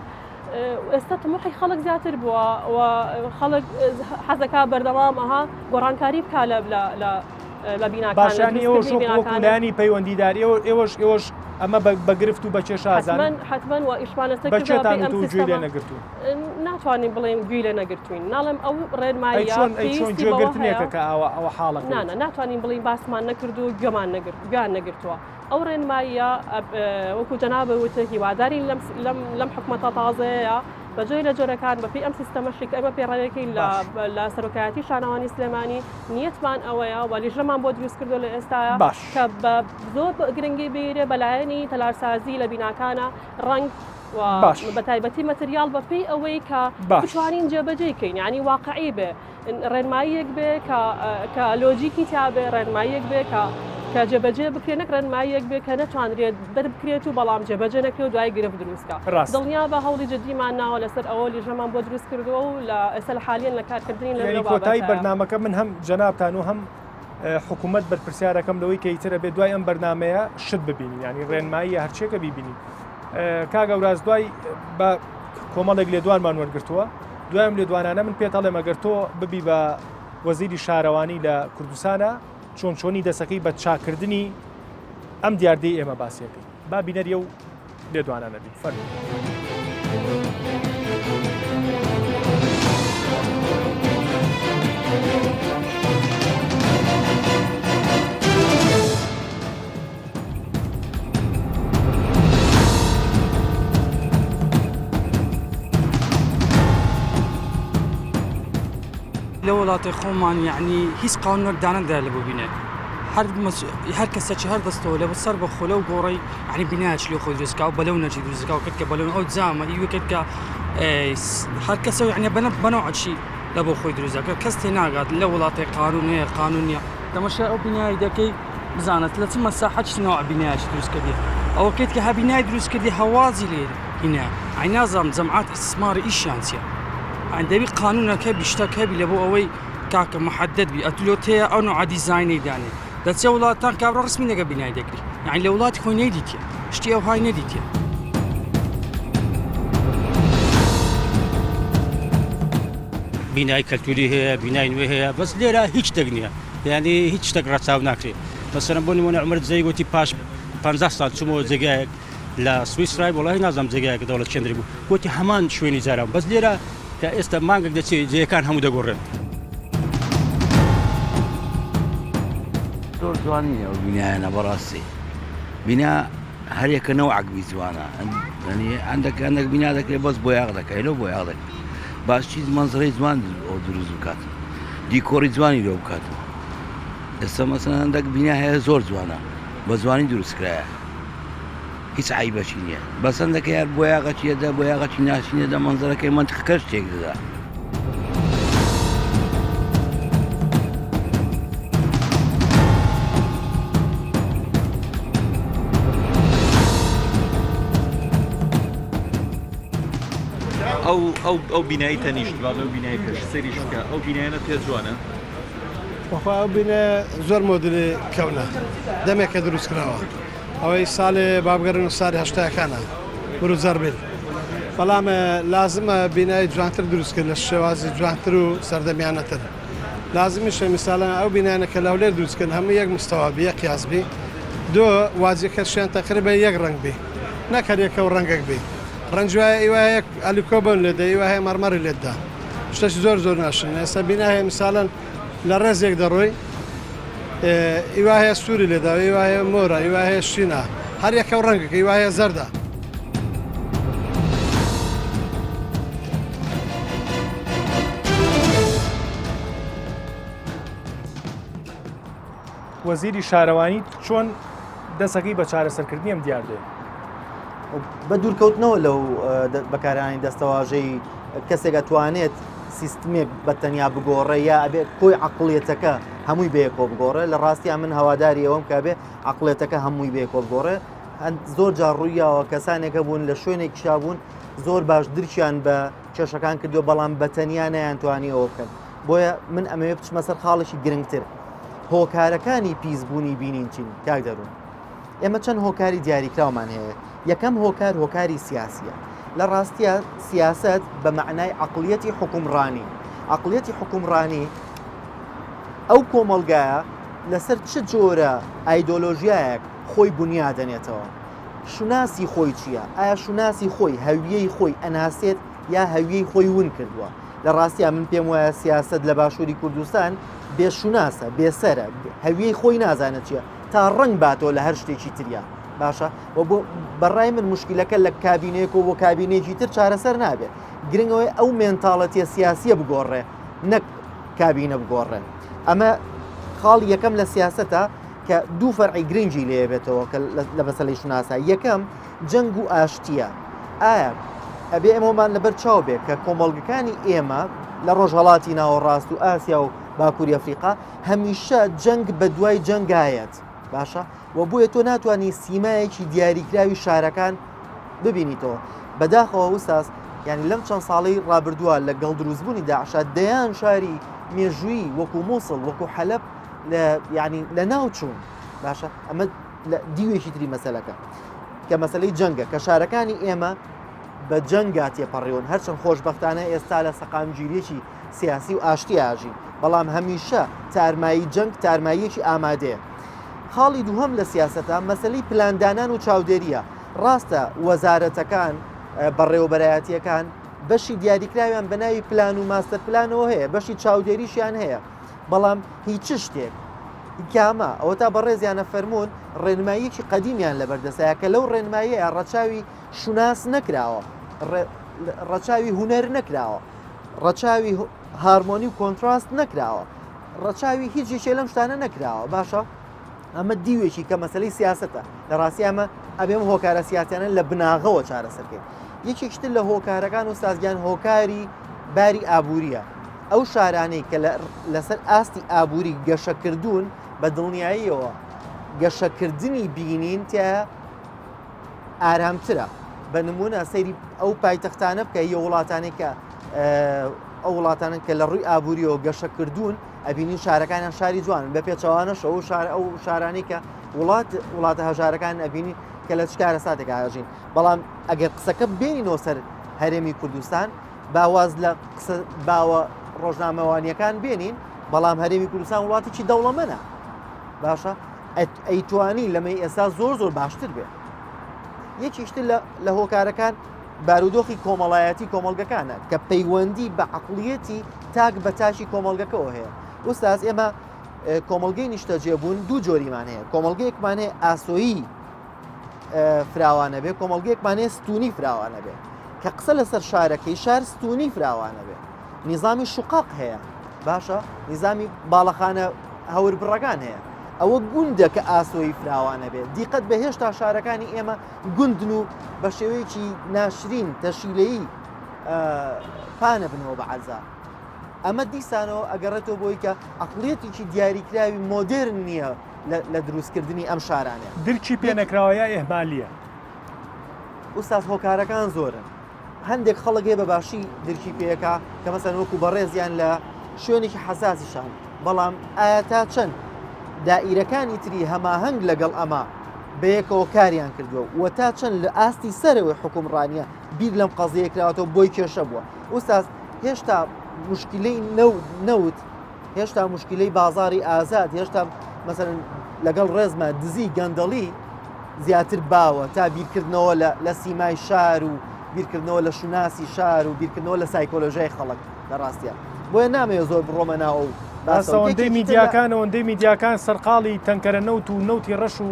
ئێستا تموحی خەڵک زیاتر بووە و خەڵک حەزەکە بەردەوام ئەها گۆڕانکاری بکە لە لە بیناکان باشانی ئێوەش وەکو لایەنی پەیوەندیدار ئێوە ئێوەش ئێوەش ئەمە بە گرفت و بە کێشە ئازانن حتمما و ئیشمان لەسەر بە کێتان وتوو گوێی لێ نەگرتوون؟ ناتوانین بڵێین گوێی لێ نەگرتووین ناڵێم ئەو ڕێنماییە ئەی چۆن ئەی چۆن پێویستی بەوە گوێگرتنێکە هەیە کە ئاوا ئەوە حاڵەکەیت؟ نا نا ناتوانین بڵێین باسمان نەکرد و گوێمان نەگرت گوێیان نەگرتووە ئەو ڕێنماییە وەکو جەنابت وتت هیوادارین لەم لەم لەم حکومەتە تازەیە بە جۆرێ لە جۆرەکان بەپێی ئەم سیستەمەشی کە ئێمە پەیڕەویەکەین لە باش. لە سەرۆکایەتی شارەوانی سلێمانی نیەتمان ئەوەیە و لیژنەمان بۆ دروست کردووە لە ئێستایا باش. کە بە زۆر گرنگی بیرێ بە لایەنی تەلارسازی لە بیناکانە ڕەنگ و باش. بە تایبەتی مەتریاڵ بە پێی ئەوەی کە باش. بتوانین جێبەجێی کەین یانی واقعی بێ ڕێنماییەک بێ کە کە لۆجیکی تیا بێ ڕێنماییەک بێ کە کە جێبەجێ بکرێ نەک ڕێنماییەک بێ کە نەتوانرێت دەربکرێت و بەڵام جێبەجێ نەکرێ و دوای گرفت دروست کا ڕاست. دڵنیا بە هەوڵی جدیمان ناوە لەسەر ئەوە لیژنەمان بۆ دروست کردووە و لە ئێستا لە حالیەن لە کارکردنی لەو یانی کۆتایی بابەتەیە. بەرنامەکە من هەم جەنابتان و هەم حکوومەت بەرپرسیارەکەم لەوەی کە ئیتر ئەبێ دوای ئەم بەرنامەیە شت ببینین یانی ڕێنماییە هەرچیەکە بیبینین کاک ئەوراز دوای بە کۆمەڵێک لێدوانمان وەرگرتووە دوای ئەم لێدوانانە من پێت ئەڵێم ئەگەر تۆ ببی بە وەزیری شارەوانی لە کوردستانە چۆن چۆنی دەسەکەی بە چاکردنی ئەم دیاردەی ئێمە باسیەکەی با بینەریە و لێدوانانە بین فەرموو. لە وڵاتی خۆمان یعنی هیچ قانونێک دانەدرا لە بۆ بینێ. هەر هەر کەسەکی هەر دەستەوە لە سەر بە خۆلە و گۆڕی ینی بینایش لێ خۆی دروستکا و بەلەو نەچی دروستکا و کرد کە بەلەو ئەو جامە ئیوە کرد کە هەر کەسە یعنی بەنە بەنەوەچی لە بۆ خۆی دروست دەکات کەس تێ ناگات لە وڵاتی قانون هەیە قانون نییە تەمەشای ئەو بینایی دەکەی بزانێت لە چ مەساحەت چ نەوع بینایش دروست کردی ئەوە کرد کە هەبینای دروست کردی هەوازی لێ هینا ئەی نازانم جەماعەت ئیستثماری ئیشیان چیە ئەن دەبی قانونەکە بی شتەک هەبی لە بۆ ئەوەی کاکە محدد بی ئەتلۆ تێ ئەو نوع دیزاینەی دانێ دەچێ وڵاتان کابرا ڕسمی نەگە بینای دەکری یعنی لە وڵاتی خۆی نەیدیتیە شتی ئەو های نەدیتیە. بینای کەلتوری هەیە بینای نوێ هەیە بەس لێرە هیچ شتێک نییە یعنی هیچ شتێک ڕەچاو ناکرێت مەسەرم بۆ نمونە عمر دزەی گوتی پاش 50 ساڵ چوومەوە جێگایەک لە سویسرای وڵی نازانم جێگایەک دەوڵەت چێندری بوو گوتی هەمان شوێنی جاران بەس لێرە تا ئێستا مانگێک دەچێت جێیەکان هەموو دەگۆڕێن. زۆر جوان نییە ئەو بینایانە بەڕاستی بینا هەرێکە نەوعەک بی جوانە هەندێک هەندێک بینا دەکرێت بەس بۆیاغ دەکەی لەو بۆیاغ دەکرێت باش چیز مەنزرەی جوان ئەو دروست بکات دیکۆری جوانی لۆ بکات ئێستا مەسەن هەندێک بینا هەیە زۆر جوانە بە جوانی دروست کرایە هیچ عیبەکی نییە بەس هەندێک یار بۆیاغەچیە دە بۆیاغەچی ناسینە دە مەنزەرەکەی مەنتقەکەش تێک دەدا. ئەو ئەو ئەو بینایی تەنیشت با لەو بینای پێش سەیریش بکە ئەو بینایانە پێ جوانە بەخوا ئەو بینە زۆر مۆدلی کەونە دەمێکە دروست کراوە ئەوەی ساڵێ بابگەرن و ساڵی هەشتاکانە بروزەربیل بەڵام لازمە بینای جوانتر دروست کرد لە شێوازی جوانتر و سەردەمیانەتر لازمیشە میسالەن ئەو بینایانە کە لە هەولێر دروست کرد هەموو یەک مستەوا بی یەک قیاس بی دو واجەکەشیان تەقریبا یەک ڕەنگ بی نەک هەر یەکە و ڕەنگێک بی ڕەنج وایە ئی وایە یەک ئەلیکۆبۆن لێ دە ئی وایە مەڕمەڕی لێت دا شتێکی زۆر زۆر ناشرینە ئێستا بینا هەیە میسالەن لە ڕێزێک دەڕۆی ئی وایە سووری لێدا ئی وایە مۆرە ئی وایە شینە هەر یەکە و ڕەنگەکە ئی وایە زەردە. وەزیری شارەوانی چۆن دەسەکەی بە چارەسەرکردنی ئەم دیاردەیە؟ بە دوورکەوتنەوە لەو بەکارهێنانی دەستەواژەی کەسێک ئەتوانێت سیستمێک بە تەنیا بگۆڕێ یا ئەبێ کۆی عقلیەتەکە هەمووی بەیەکۆ بگۆڕێ لە ڕاستیان من هەواداری ئەوەم کە بێ عقلیەتەکە هەمووی بەیەکۆ بگۆڕێ زۆر جار ڕوویاوە کەسانێک هەبوون لە شوێنێک شابوون زۆر باش درکیان بە کێشەکان کردو بەڵام بە تەنیا نەیانتوانی ئەوە بکەن بۆیە من ئەمەوێ بچمە سەر خاڵێکی گرنگتر هۆکارەکانی پیسبوونی بینین چین کاک دەروون ئێمە چەند هۆکاری دیاریکراومان هەیە یەکەم هۆکار هۆکاری سیاسیە لە ڕاستە سیاست بە مەعنای عقلیەتی حکومڕانی عقلیەتی حکومڕانی ئەو کۆمەڵگایە لەسەر چ جۆرە ئایدۆلۆژیایەک خۆی بنیا دەنێتەوە شوناسی خۆی چییە؟ ئایا شوناسی خۆی هەویەی خۆی ئەناسێت یا هەویەی خۆی ون کردووە؟ لە ڕاستیا من پێم وایە سیاسەت لە باشووری کوردستان بێ شوناسە، بێسەرە، هەویەی خۆی نازانێت چییە تا ڕەنگ باتەوە لە هەر شتێکی تریا. باشە و بۆ بەڕای من مشکلەکە لە کابینەیەک و بۆ کابینەیەکی تر چارەسەر نابێت. گرنگەوەی ئەو مێنتاڵەتیە سیاسیە بگۆڕێ نەک کابینە بگۆڕێ. ئەمە خاڵی یەکەم لە سیاسەتە کە دوو فەرعی گرنگی لێ بێتەوە کە لە مەسەلەی شوناسا یەکەم جەنگ و ئاشتیە ئایا ئەبێ ئێمەمان لەبەر چاو بێ کە کۆمەڵگەکانی ئێمە لە ڕۆژهڵاتی ناوەڕاست و ئاسیا و باکووری ئەفریقا هەمیشە جەنگ بە دوای جەنگایەت باشە و بۆیە تۆ ناتوانانی سیمایەکی دیاریکراوی شارەکان ببینیتەوە بەداخەوە وساس یعنی لەم چەند ساڵی ڕابردووە لە گەڵ دروستبوونی داعشا دەیان شاری مێژووی وەکو مووسڵ وەکو حەلب لە یعنی لە ناو چوون باشە ئەمە دیوێکی تری مەسەلەکە کە مەسلەی جەنگە کە شارەکانی ئێمە بە جەنگا تێپەڕیون هەرچەند خۆشببختانە ئێستا لە سەقامگیریەکی سیاسی و ئاشتی ئاژین بەڵام هەمیشە تارمایی جەنگ تارماییەکی ئامادەیە خاڵی دووهەم لە سیاستە مەسلەی پلاندانان و چاودێریە ڕاستە وەزارەتەکان بەڕێوەبەرایەتیەکان بەشی دیاریکراویان بە ناوی پلان و ماستەر پلانەوە هەیە بەشی چاودێریشیان هەیە بەڵام هی چ شتێک؟ هی کامە؟ ئەوەتا بەڕێزیانە فەرموون ڕێنماییەکی قەدیمیان لەبەردەستایە کە لەو ڕێنماییە ڕەچاوی شوناس نەکراوە، ڕەچاوی هونەر نەکراوە، ڕەچاوی هارمۆنی و کۆنتراست نەکراوە، ڕەچاوی هیچ یەکێ لەم شتانە نەکراوە. باشە؟ ئەمە دیوێکی کە مەسلەی سیاستە لە ڕاستی ئەمە ئەبێم هۆکارە سیاسیانە لە بناغەوە چارەسەرکەین یەکێکتر لە هۆکارەکان و سازگیان هۆکاری باری ئابووریە ئەو شارانەی کە لەسەر ئاستی ئابووری گەشەکردوون بە دڵنیاییەوە گەشەکردنی بینین تیا ئارامترە بە نمونە سەیری ئەو پایتەختانە بکە یە وڵاتانێک کە ئەو وڵاتانن کە لە ڕووی ئابووریەوە گەشە کردوون ئەبینین شارەکانیان شاری جوانن بە پێچەوانەش ئەو شار ئەو شارانەی کە وڵات وڵاتە هەژارەکان ئەبینی کە لە چ کارەساتێک ئاژین بەڵام ئەگەر قسەکە بێنینەوە سەر هەرێمی کوردستان باواز لە قسە باوە ڕۆژنامەوانیەکان بێنین بەڵام هەرێمی کوردستان وڵاتێکی دەوڵەمەنە باشە ئەیتوانی لەمەی ئێستا زۆر زۆر باشتر بێ یەکیشتر لە هۆکارەکان بارودۆخی کۆمەڵایەتی کۆمەڵگەکانە کە پەیوەندی بە عقلیەتی تاک بە تاکی کۆمەڵگەکەەوە هەیە ئوستاز ئێمە کۆمەڵگەی نیشتەجێبوون دوو جۆریمان هەیە کۆمەڵگەیەکمان هەیە ئاسۆیی فراوانە بێ کۆمەڵگەیەکمان هەیە ستونی فراوانە بێ کە قسە لەسەر شارەکەی شار ستونی فراوانە بێ نیزامی شقاق هەیە باشە نیزامی باڵەخانە هەوربڕەکان هەیە ئەوە گوندە کە ئاسۆیی فراوانە بێت دیقەت بە هێشتا شارەکانی ئێمە گوندن و بە شێوەیەکی ناشرین تەشیلەیی پانە بنەوە بە عەرزا ئەمە دیسانەوە ئەگەڕێتەوە بۆی کە عقلیەتێکی دیاریکراوی مۆدێرن نییە لە دروستکردنی ئەم شارانە درکی پێنەکراوە یا ئێهمالیە ئوستاز هۆکارەکان زۆرن هەندێک خەڵک هەیە بە باشی درکی پێکا کە مەسەن وەکو بەڕێزیان لە شوێنێکی حەساسیشان بەڵام ئایا تا چەند دائیرەکانی تری هەماهەنگ لەگەڵ ئەمە بەیەکەوە کاریان کردووە و تا چەند لە ئاستی سەرەوەی حکومڕانیە بیر لەم قەزیە کراوەتەوە بۆی کێشە بووە ئوستاز هێشتا مشکلەی نەوت هێشتا مشکلەی بازاری ئازاد هێشتا مەسەن لەگەڵ ڕێزمە دزی گەندەڵی زیاتر باوە تا بیرکردنەوە لە سیمای شار و بیرکردنەوە لە شوناسی شار و بیرکردنەوە لە سایکۆلۆژیای خەڵک لە ڕاستە بۆیە نامەوێت زۆر بڕۆمە ناو ئەو باسەوەندەی میدیاکان ئەوەندەی میدیاکان سەرقاڵی تەنکەرە نەوت و نەوتی ڕەش و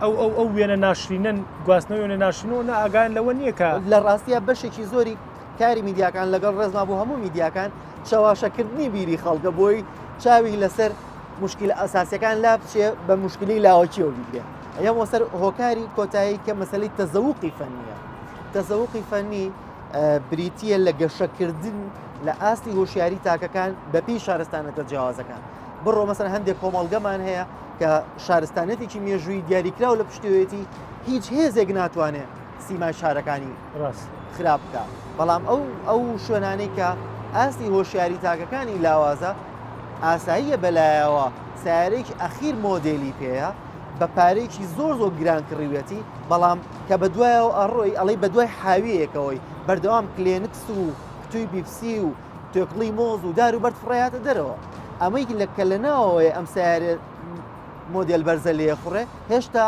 ئەو ئەو ئەو وێنە ناشرینن گواستنەوەی وێنە ناشرینەوە نە ئاگایان لەوە نییە کە لە ڕاستیە بەشێکی زۆری کاری میدیاکان لەگەڵ ڕێزما بۆ هەموو میدیاکان چەواشەکردنی بیری خەڵکە بۆی چاوی لەسەر مشکلە ئەساسیەکان لا بچێ بە مشکلی لاوەکیەوە بیگرێ ئەیەمەوە سەر هۆکاری کۆتایی کە مەسلەی تەزەوقی فەنیە تەزەوقی فەنی بریتە لە گەشەکردن لە ئاستی هۆشیاری تاکەکان بەپی شارستانەتە جیاوازەکان بڕۆ مەسەر هەندێک کۆمەڵگەمان هەیە کە شارستانێتێکی مێژووی دیاریکراو لە پشتێتی هیچ هێزێک ناتوانێت سیمای شارەکانی ڕاست خراپ بکە بەڵام ئەو ئەو شوێنانەی کە ئاستی هۆشیاری تاکەکانی لاوازە ئاساییە بەلایەوە سیارێکی ئەخیر مۆدێلی پێیە بە پارەیەکی زۆر زۆر گران کڕیویەتی بەڵام کە بە دوایەوە ئەڕۆی ئەڵێی بە دوای حاویەیەکەوەی بەردەوام کلێنکس و قوتوی بیپسی و توێکڵی مۆز و دار و بەرد فڕێیاتە دەرەوە ئەمەی لە کە لە ناوەوەی ئەم سیارە مۆدێل بەرزە لێخوڕێ هێشتا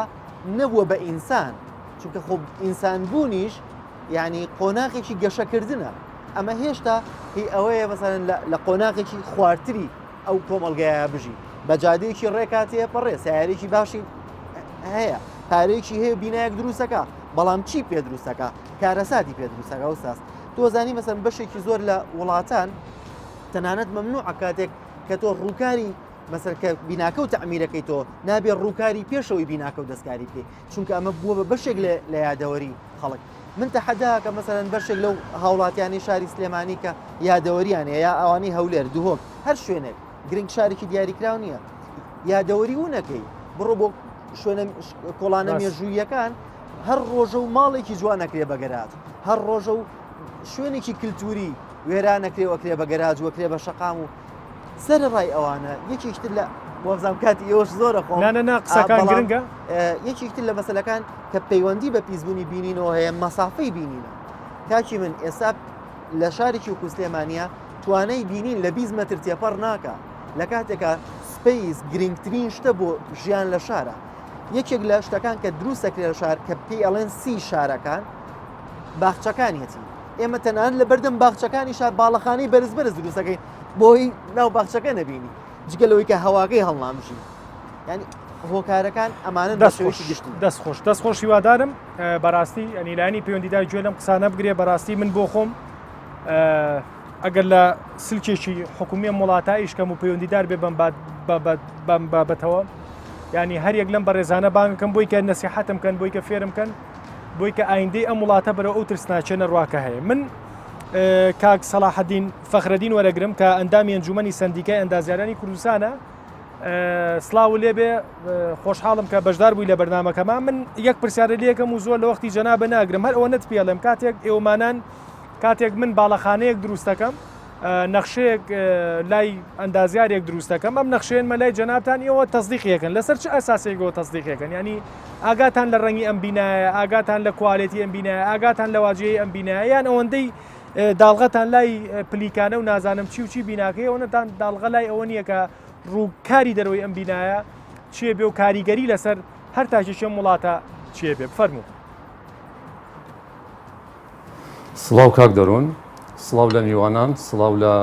نەبووە بە ئینسان چونکە خۆ ئینسان بوونیش یعنی قۆناغێکی گەشەکردنە ئەمە هێشتا هی ئەوەیە مەسەلەن لە قۆناغێکی خوارتری ئەو کۆمەڵگایە بژی بە جادەیەکی ڕێکا تێپەڕێ سیارێکی باشی هەیە پارەیەکی هەیە بینایەک دروستەکە بەڵام چی پێ دروستەکە کارەساتی پێ دروستەکە ئوستاز تۆزانی مەسەن بەشێکی زۆر لە وڵاتان تەنانەت مەمنوع کاتێک کە تۆ ڕووکاری مەسەر کە بیناکە و تەعمیرەکەی تۆ نابێ ڕووکاری پێشەوەی بیناکە و دەستکاری بکەیت چونکە ئەمە بووە بە بەشێک لە یادەوەری خەڵک من تەحەدا کە مەسەرەن بەشێک لەو هاوڵاتیانی شاری سلێمانی کە یادەوەریان هەیە یا ئەوانی هەولێر دهۆک هەر شوێنێک گرنگ شارێکی دیاریکراو نییە یادەوەری و نەکەی بڕۆ بۆ شوێنە کۆڵانە مێژوویەکان هەر ڕۆژە و ماڵێکی جوان نەکرێ بە گەراج هەر ڕۆژە و شوێنێکی کللتوری وێرا نەکرێ وەکرێ بە گەراج وەکرێ بە شەقام و سەرەڕای ئەوانە یەکێکی تر لە وابزانم کاتی ئێوەش زۆرە خۆم نا نا نا قسەکان گرنگە یەکێکی تر لە مەسەلەکان کە پەیوەندی بە پیسبوونی بینینەوە هەیە مەسافەی بینینە کاکی من ئێستا لە شارێکی وەکو سلێمانە توانای بینین لە 20 مەتر تێپەڕ ناکە لە کاتێکا space گرنگترین شتە بۆ ژیان لە شارە یەکێک لە شتەکان کە دروست دەکرێت لە شار کە پێی ئەڵێن سی شارەکان باخچەکانیەتی ئێمە تەنانەت لە بەردەم باخچەکانی شار باڵەخانەی بەرز بەرز دروستەکەین بۆی ناو باخچەکە نەبینی جگە لەوەی کە هەواکەی هەڵنامژی یعنی هۆکارەکان ئەمانە دەست خۆش دەست خۆش دەست خۆش هیوادارم بەڕاستی ئەنی لایەنی پەیوەندیدار گوێ لەم قسانە بگرێ بەڕاستی من بۆ خۆم ئەگەر لە سلکێکی حکومیە وڵاتە ئیشکەم و پەیوەندیدار بێ بەم بەم بابەتەوە. ینی هەر یەک لەم بەڕێزانە بانگەکەم بۆی کە نەسیحەتم کەن بۆی کە فێرم کەن بۆی کە ئایندەی ئەم وڵاتە بەرەو ئەو ترسناچە نەڕوا کە هەیە من کاک سەڵاحەدین فەخرەدین وەرەگرم کە ئەندامی ئەنجومەنی سەندیکای ئەندازیارانی کوردستانە سڵاو لێبێ خۆشحاڵم کە بەشدار بووی لە بەرنمەکەمان من یەک پرسیارە لەکەم و زۆر لە وەختی جەنابە ناگرم هەر ئەوە نەت پێڵێم کاتێک ئێوەمانان کاتێک من باڵەخانەیەک دروستەکەم نەخشەیەک لای ئەندازیارێک دروستەکەم ئەم نەخشێنمە لای جەنابتان ئێوە تەزدیقیەکەن لەسەر چ ئەساسێکەوە تەزدیقەکەن ینی ئاگاتان لە ڕەنگی ئەم بینایە ئاگاتان لە quality ئەم بینایە ئاگاتان لە واجهەی ئەم بینایە یان ئەوەندەی داڵغەتان لای پلیکانە و نازانم چی و چی بیناکەی ئەوەنەتان داڵغە لای ئەوە نییە کە ڕووکاری دەرەوەی ئەم بینایە چێ بێ و کاریگەری لەسەر هەر تاکێکی ئەم وڵاتە چێ بێ بفەرموو. سڵاو کاک دەروون، سڵاو لە میوانان، سڵاو لە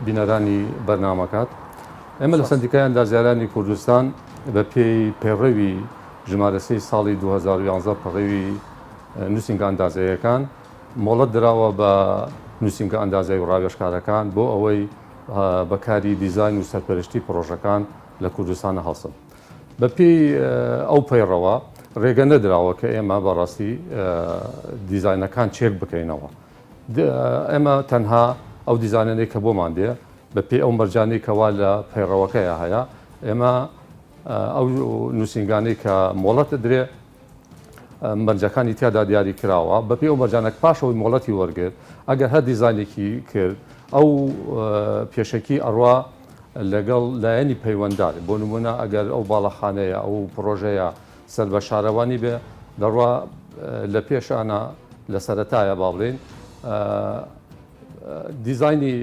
بینەرانی بەرنامەکات. ئێمە لە سەندیکای ئەندازیارانی کوردستان بە پێی پەیڕەوی ژمارە سێی ساڵی 2011 پەڕەوی نووسینگە ئەندازەیەکان مۆڵەت دراوە بە نووسینگە ئەندازەی و ڕاوێژکارەکان بۆ ئەوەی بە کاری دیزاین و سەرپەرشتی پڕۆژەکان لە کوردستان هەڵسن. بە پێی ئەو پەیڕەوە ڕێگە نەدراوە کە ئێمە بەڕاستی دیزاینەکان چێک بکەینەوە. ئێمە تەنها ئەو دیزانەی کە بۆمان دێ بە پێی ئەو مەرجانەی کەوا لە پەیڕەوەکەیە هەیە ئێمە ئەو نووسینگانەی کە مۆڵەت درێ مەرجەکانی تیادا دیاری کراوە بەپێی ئەو مەرجانە پاش ئەوەی مۆڵەتی وەرگرت ئەگەر هەر دیزانێکی کرد ئەو پێشەکی ئەڕوا لەگەڵ لایەنی پەیوەندار بۆ نمونە ئەگەر ئەو باڵەخانەیە ئەو پڕۆژەیە سەر بە شارەوانی بێ دەڕوا لە پێشانە لە سەرەتایە با بڵێین دیزاینی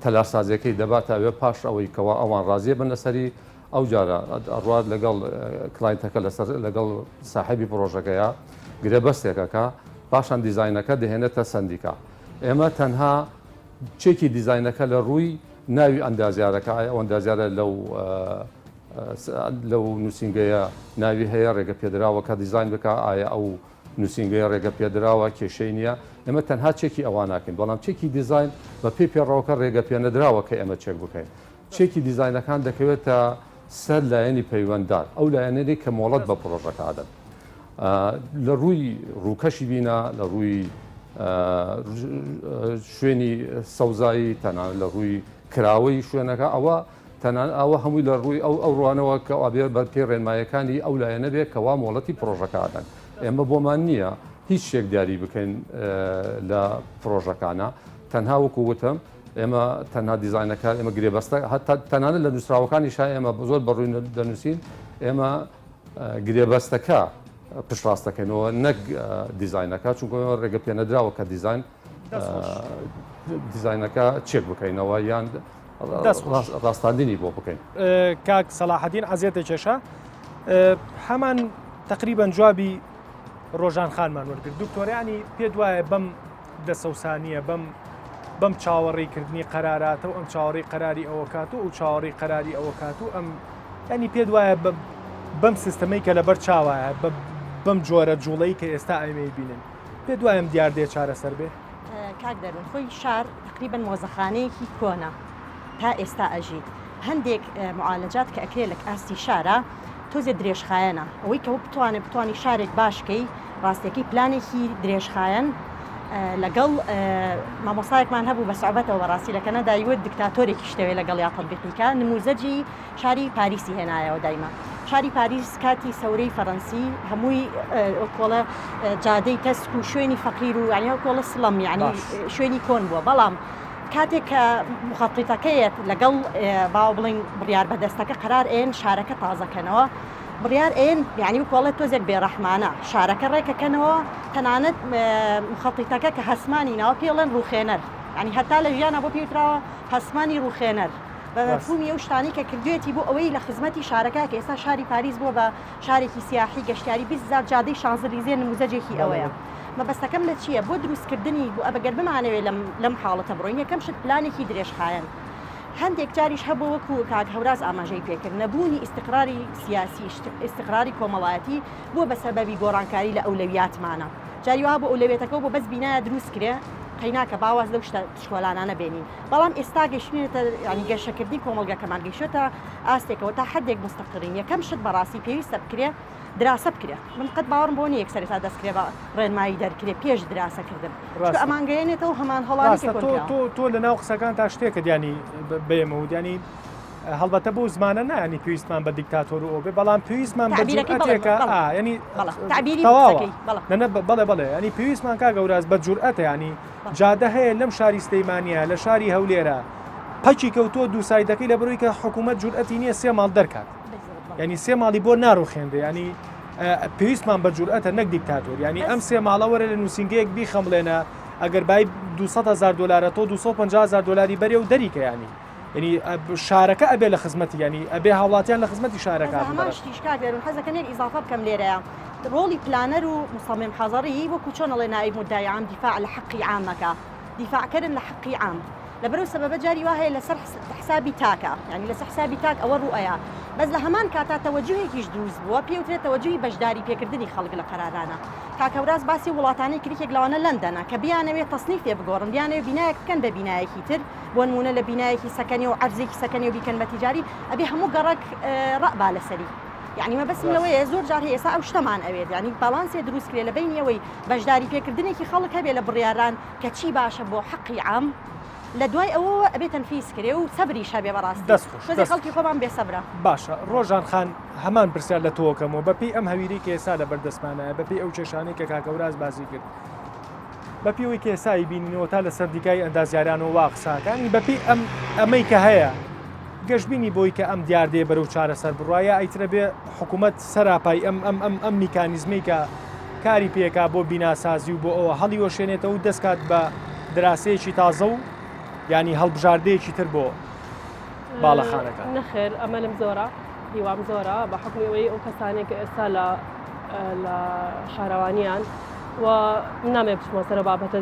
تەلارسازیەکەی دەباتە ئەوێ پاش ئەوەی کەوا ئەوان ڕازیە بن لەسەری ئەو جارە ئەڕوات لەگەڵ client ەکە لەسەر لەگەڵ ساحێبی پڕۆژەکەیە گرێبەستێکەکە پاشان دیزاینەکە دەهێنێتە سەندیکا ئێمە تەنها چێکی دیزاینەکە لە ڕووی ناوی ئەندازیارەکە ئایا ئەو ئەندازیارە لەو لەو نووسینگەیە ناوی هەیە ڕێگە پێدراوە کە دیزاین بکە ئایا ئەو نووسینگەیە ڕێگە پێدراوە کێشەی نییە ئێمە تەنها چێکی ئەوان ناکەین بەڵام چێکی دیزاین بە پێی پێڕەوەکە ڕێگە پێنەدراوە کە ئێمە چێک بکەین چێکی دیزاینەکان دەکەوێتە سەر لایەنی پەیوەنددار، ئەو لایەنەی کە مۆڵەت بە پڕۆژەکە ئەدەن. لە ڕووی ڕووکەشی بینا، لە ڕووی شوێنی سەوزایی، تەنانەت لە ڕووی کراوەی شوێنەکە، ئەوە تەنانەت ئەوە هەمووی لە ڕووی ئەو ئەو ڕوانەوە کە ئەبێ بە پێی ڕێنمایەکانی ئەو لایەنە بێ کەوا مۆڵەتی پڕۆژەکە ئەدەن. ئێمە بۆمان نییە هیچ شتێک دیاری بکەین لە پڕۆژەکانە، تەنها وەکوو وتم ئێمە تەنها دیزاینەکە ئێمە گرێبەستە هەتا تەنانەت لە نووسراوەکانیشا ئێمە زۆر بەڕووی دەنووسین ئێمە گرێبەستەکە پشتڕاست دەکەینەوە نەک دیزاینەکە چونکە ئێمە ڕێگە پێنەدراوە کە دیزاین دیزاینەکە چێک بکەینەوە یان ڕاستاندنی بۆ بکەین. کاک سەلاحەدین عەزێتە کێشە هەمان تقریبا جوابی ڕۆژان خانمان وەرگرت دکتۆریانی پێت وایە بەم دەسەوسانییە بەم بەم چاوەڕێی کردنی قەراراتە و ئەم چاوەڕێی قەراری ئەوە کات و ئەو چاوەڕێی قەراری ئەوە کات و ئەم ینی پێت وایە بەم سیستەمەی کە لەبەر چاوایە بەم جۆرە جوڵەی کە ئێستا ئەمەی بینن پێت وایە ئەم دیاردەیە چارەسەر بێ؟ کاک دەروون خۆی شار تقریبا مۆزەخانەیەکی کۆنە تا ئێستا ئەژیت هەندێک معالەجات کە ئەکرێ لە ئاستی شارە تۆزێ درێژخایەنە ئەوەی کە بتوانێت بتوانی شارێک باشکەی ڕاستیەکەی پلانێکی درێژخایەن لەگەڵ مامۆستایەکمان هەبوو بە سوعبەتەوە بەڕاستی لە کەنەدا یوت دکتاتۆرێکی شتەوێ لەگەڵ یا تەطبیقیکە نموزەجی شاری پاریسی هێنایەوە دایمە شاری پاریس کاتی سەورەی فەرەنسی هەمووی کۆڵە جادەی تەسک و شوێنی فەقیر و یعنی کۆڵە سڵەم یعنی شوێنی کۆن بووە بەڵام کاتێک کە مخەتیتەکەیەت لەگەڵ باوە بڵین بڕیار بەدەستەکە قرار ئێن شارەکە تازەکەنەوە بڕیار ئەیەن یانی وەکو ئەڵێ تۆزێک بێڕەحمانە شارەکە ڕێکەکەنەوە تەنانەت مخەتیتەکە کە هەسمانی ناوە پێی ئەڵێن ڕوخێنەر یانی هەتا لە ژیانا بۆ پێی وتراوە هەسمانی ڕوخێنەر بە مەفهومی ئەو شتانەی کە کردوێتی بۆ ئەوەی لە خزمەتی شارەکە کە ئێستا شاری پاریس بووە بە شارێکی سیاحی گەشتیاری 20 هزار جادەی شانزلیزێ نموزەجێکی ئەوەیە مەبەستەکەم لە چییە بۆ دروستکردنی بۆ ئەگەر بمانەوێت لەم لەم حاڵەتە بڕۆین یەکەم شت پلانێکی درێژخایەن هەندێک جاریش هەبووە وەکو کاک هەوراز ئاماژەی پێکرد نەبوونی ئیستقراری سیاسی ئیستقراری کۆمەڵایەتی بووە بە سەبەبی گۆڕانکاری لە ئەولەویاتمانە جاری وا بۆ ئەولەویەتەکە بۆ بەس بینایە دروست کرێ. قەیناکە با واز لەو شتە پشکۆلانانە بێنین بەڵام ئێستا گەشتوینەتە یانی گەشەکردنی کۆمەڵگەکەمان گەیشتۆتە ئاستێکەوە تا حدێک مستەقرین یەکەم شت بەڕاستی پێویستە بکرێ دراسە بکرێ من قەت باوەڕم بۆ نییە یەکسەر ئێستا دەست کرێ بە ڕێنمایی دەرکرێ پێش دراسەکردن چونکە ڕاستە. ئەمانگەیەنێتەوە هەمان هەڵانی ڕاستە کە تۆ کۆنکراوە. تۆ تۆ لە ناو قسەکان تا شتێکت ینی بەێمە وت ینی هەڵبەتە بەو زمانە نا ینی پێویستمان بە دیکتاتۆر و ئەو بێ بەڵام پێویستمان بە تەعبیرەکەی بەڵێ جورئەتێکە بەڵێ ئا ینی بەڵێ تەعبیری تەواوە قسەکەی بەڵێ نە نە بەڵێ بەڵێ ینی پێویستمان کاک هەوراز بە جورئەتە ینی بەڵێ. جادە هەیە لەم شاری سلەیمانیە لە شاری هەولێرە پەکی کەوتووە دووسایدەکەی لە بەرەوەی کە حکوومەت جورئەتی نییە سێ ماڵ دەرکات یعنی سێ ماڵی بۆ ناڕوخێنرێ ینی پێویستمان بە جورئەتە نەک دیکتاتۆر ینی ئەم سێ ماڵە وەرە لە نووسنگەیەک بیخەمڵێنە ئەگەر بای 200 هزار دلارە تۆ 250 هزار دلاری بەرێ و دەریکە ینی ینی شارەکە ئەبێ لە خزمەتی ینی ئەبێ هاوڵاتیان لە خزمەتی شارەکە هەمان شتیش کاک دەرون حەزەکەم یەک ئیزافە بکەم لێرەیە ڕۆڵی planner و مصمم حەزەڕی وەکو چۆن ئەڵێ نائب مدعی عام دیفاع لە حەقی عامەکە دیفاعکەرن لە حەقی عام لەبەرو سەبەبە جاری وا هەیە لەسەر حسابی تاکە یانی لەسەر حسابی تاک ئەوە ڕووئەیا بەس لە هەمان کاتا تەوەجوهێکیش دروست بووە پێی وترێت تەوەجوهی بەشداری پێکردنی خەڵک لە قەرارانە کاک هەوراز باسی وڵاتانەی کرد یەکێک لەوانە لەندەنە کە بیانەوێت تەسنیفێ بگۆڕن بیانەوێت بینایەک بکەن بە بینایەکی تر بۆ نموونە لە بینایەکی سەکەنی و عەرزێکی سەکەنی و بیکەن بە تیجاری ئەبێ هەموو گەڕەک ڕەئ با لەسەری یعنی مەبەستم لەوەیە زۆر جار هەیە ئێستا ئەو شتەمان ئەوێت یعنی باڵانسێ دروست کرێ لە بەینی ئەوەی بەشداری پێکردنێکی خەڵک هەبێ لە بڕیاران کە چی باشە بۆ حەقی عام لە دوای ئەوەوە ئەبێ تەنفیز کرێ و سەبریش هەبێ بەڕاستی دەست خۆش تۆزێ دەست خەڵکی خۆش. خۆمان بێ سەبرە. باشە ڕۆژان خان هەمان پرسیار لە تۆ ئەکەمەوە بە پێی ئەم هەویرەی کە ئێستا لە بەر دەستمانایە بە پێی ئەو کێشانەی کە کاک هەوراز باسی کرد بە پێی ئەوەی کە ئێستا ئەیبینینەوە تا لە سەندیکای ئەندازیارانەوە وا قسە ئەکا یانی بە پێی ئەم ئەمەی کە هەیە گەشبینی بۆی کە ئەم دیاردەیە بەرەو چارەسەر بڕوا یا ئیترە بێ حکوومەت سەراپای ئەم ئەم ئەم ئەم میکانیزمەی کە کاری پێکا بۆ بیناسازی و بۆ ئەوە هەڵیوەشێنێتەوە و دەستکات بە دراسەیەکی تازە و ینی هەڵبژاردەیەکی تر بۆ باڵەخانەکان. نەخێر ئەمەلم زۆرە هیوام زۆرە بە حکومی ئەوەی ئەو کەسانێک کە ئێستا لە لە شارەوانیان و نامێ بچمە سەر بابەتە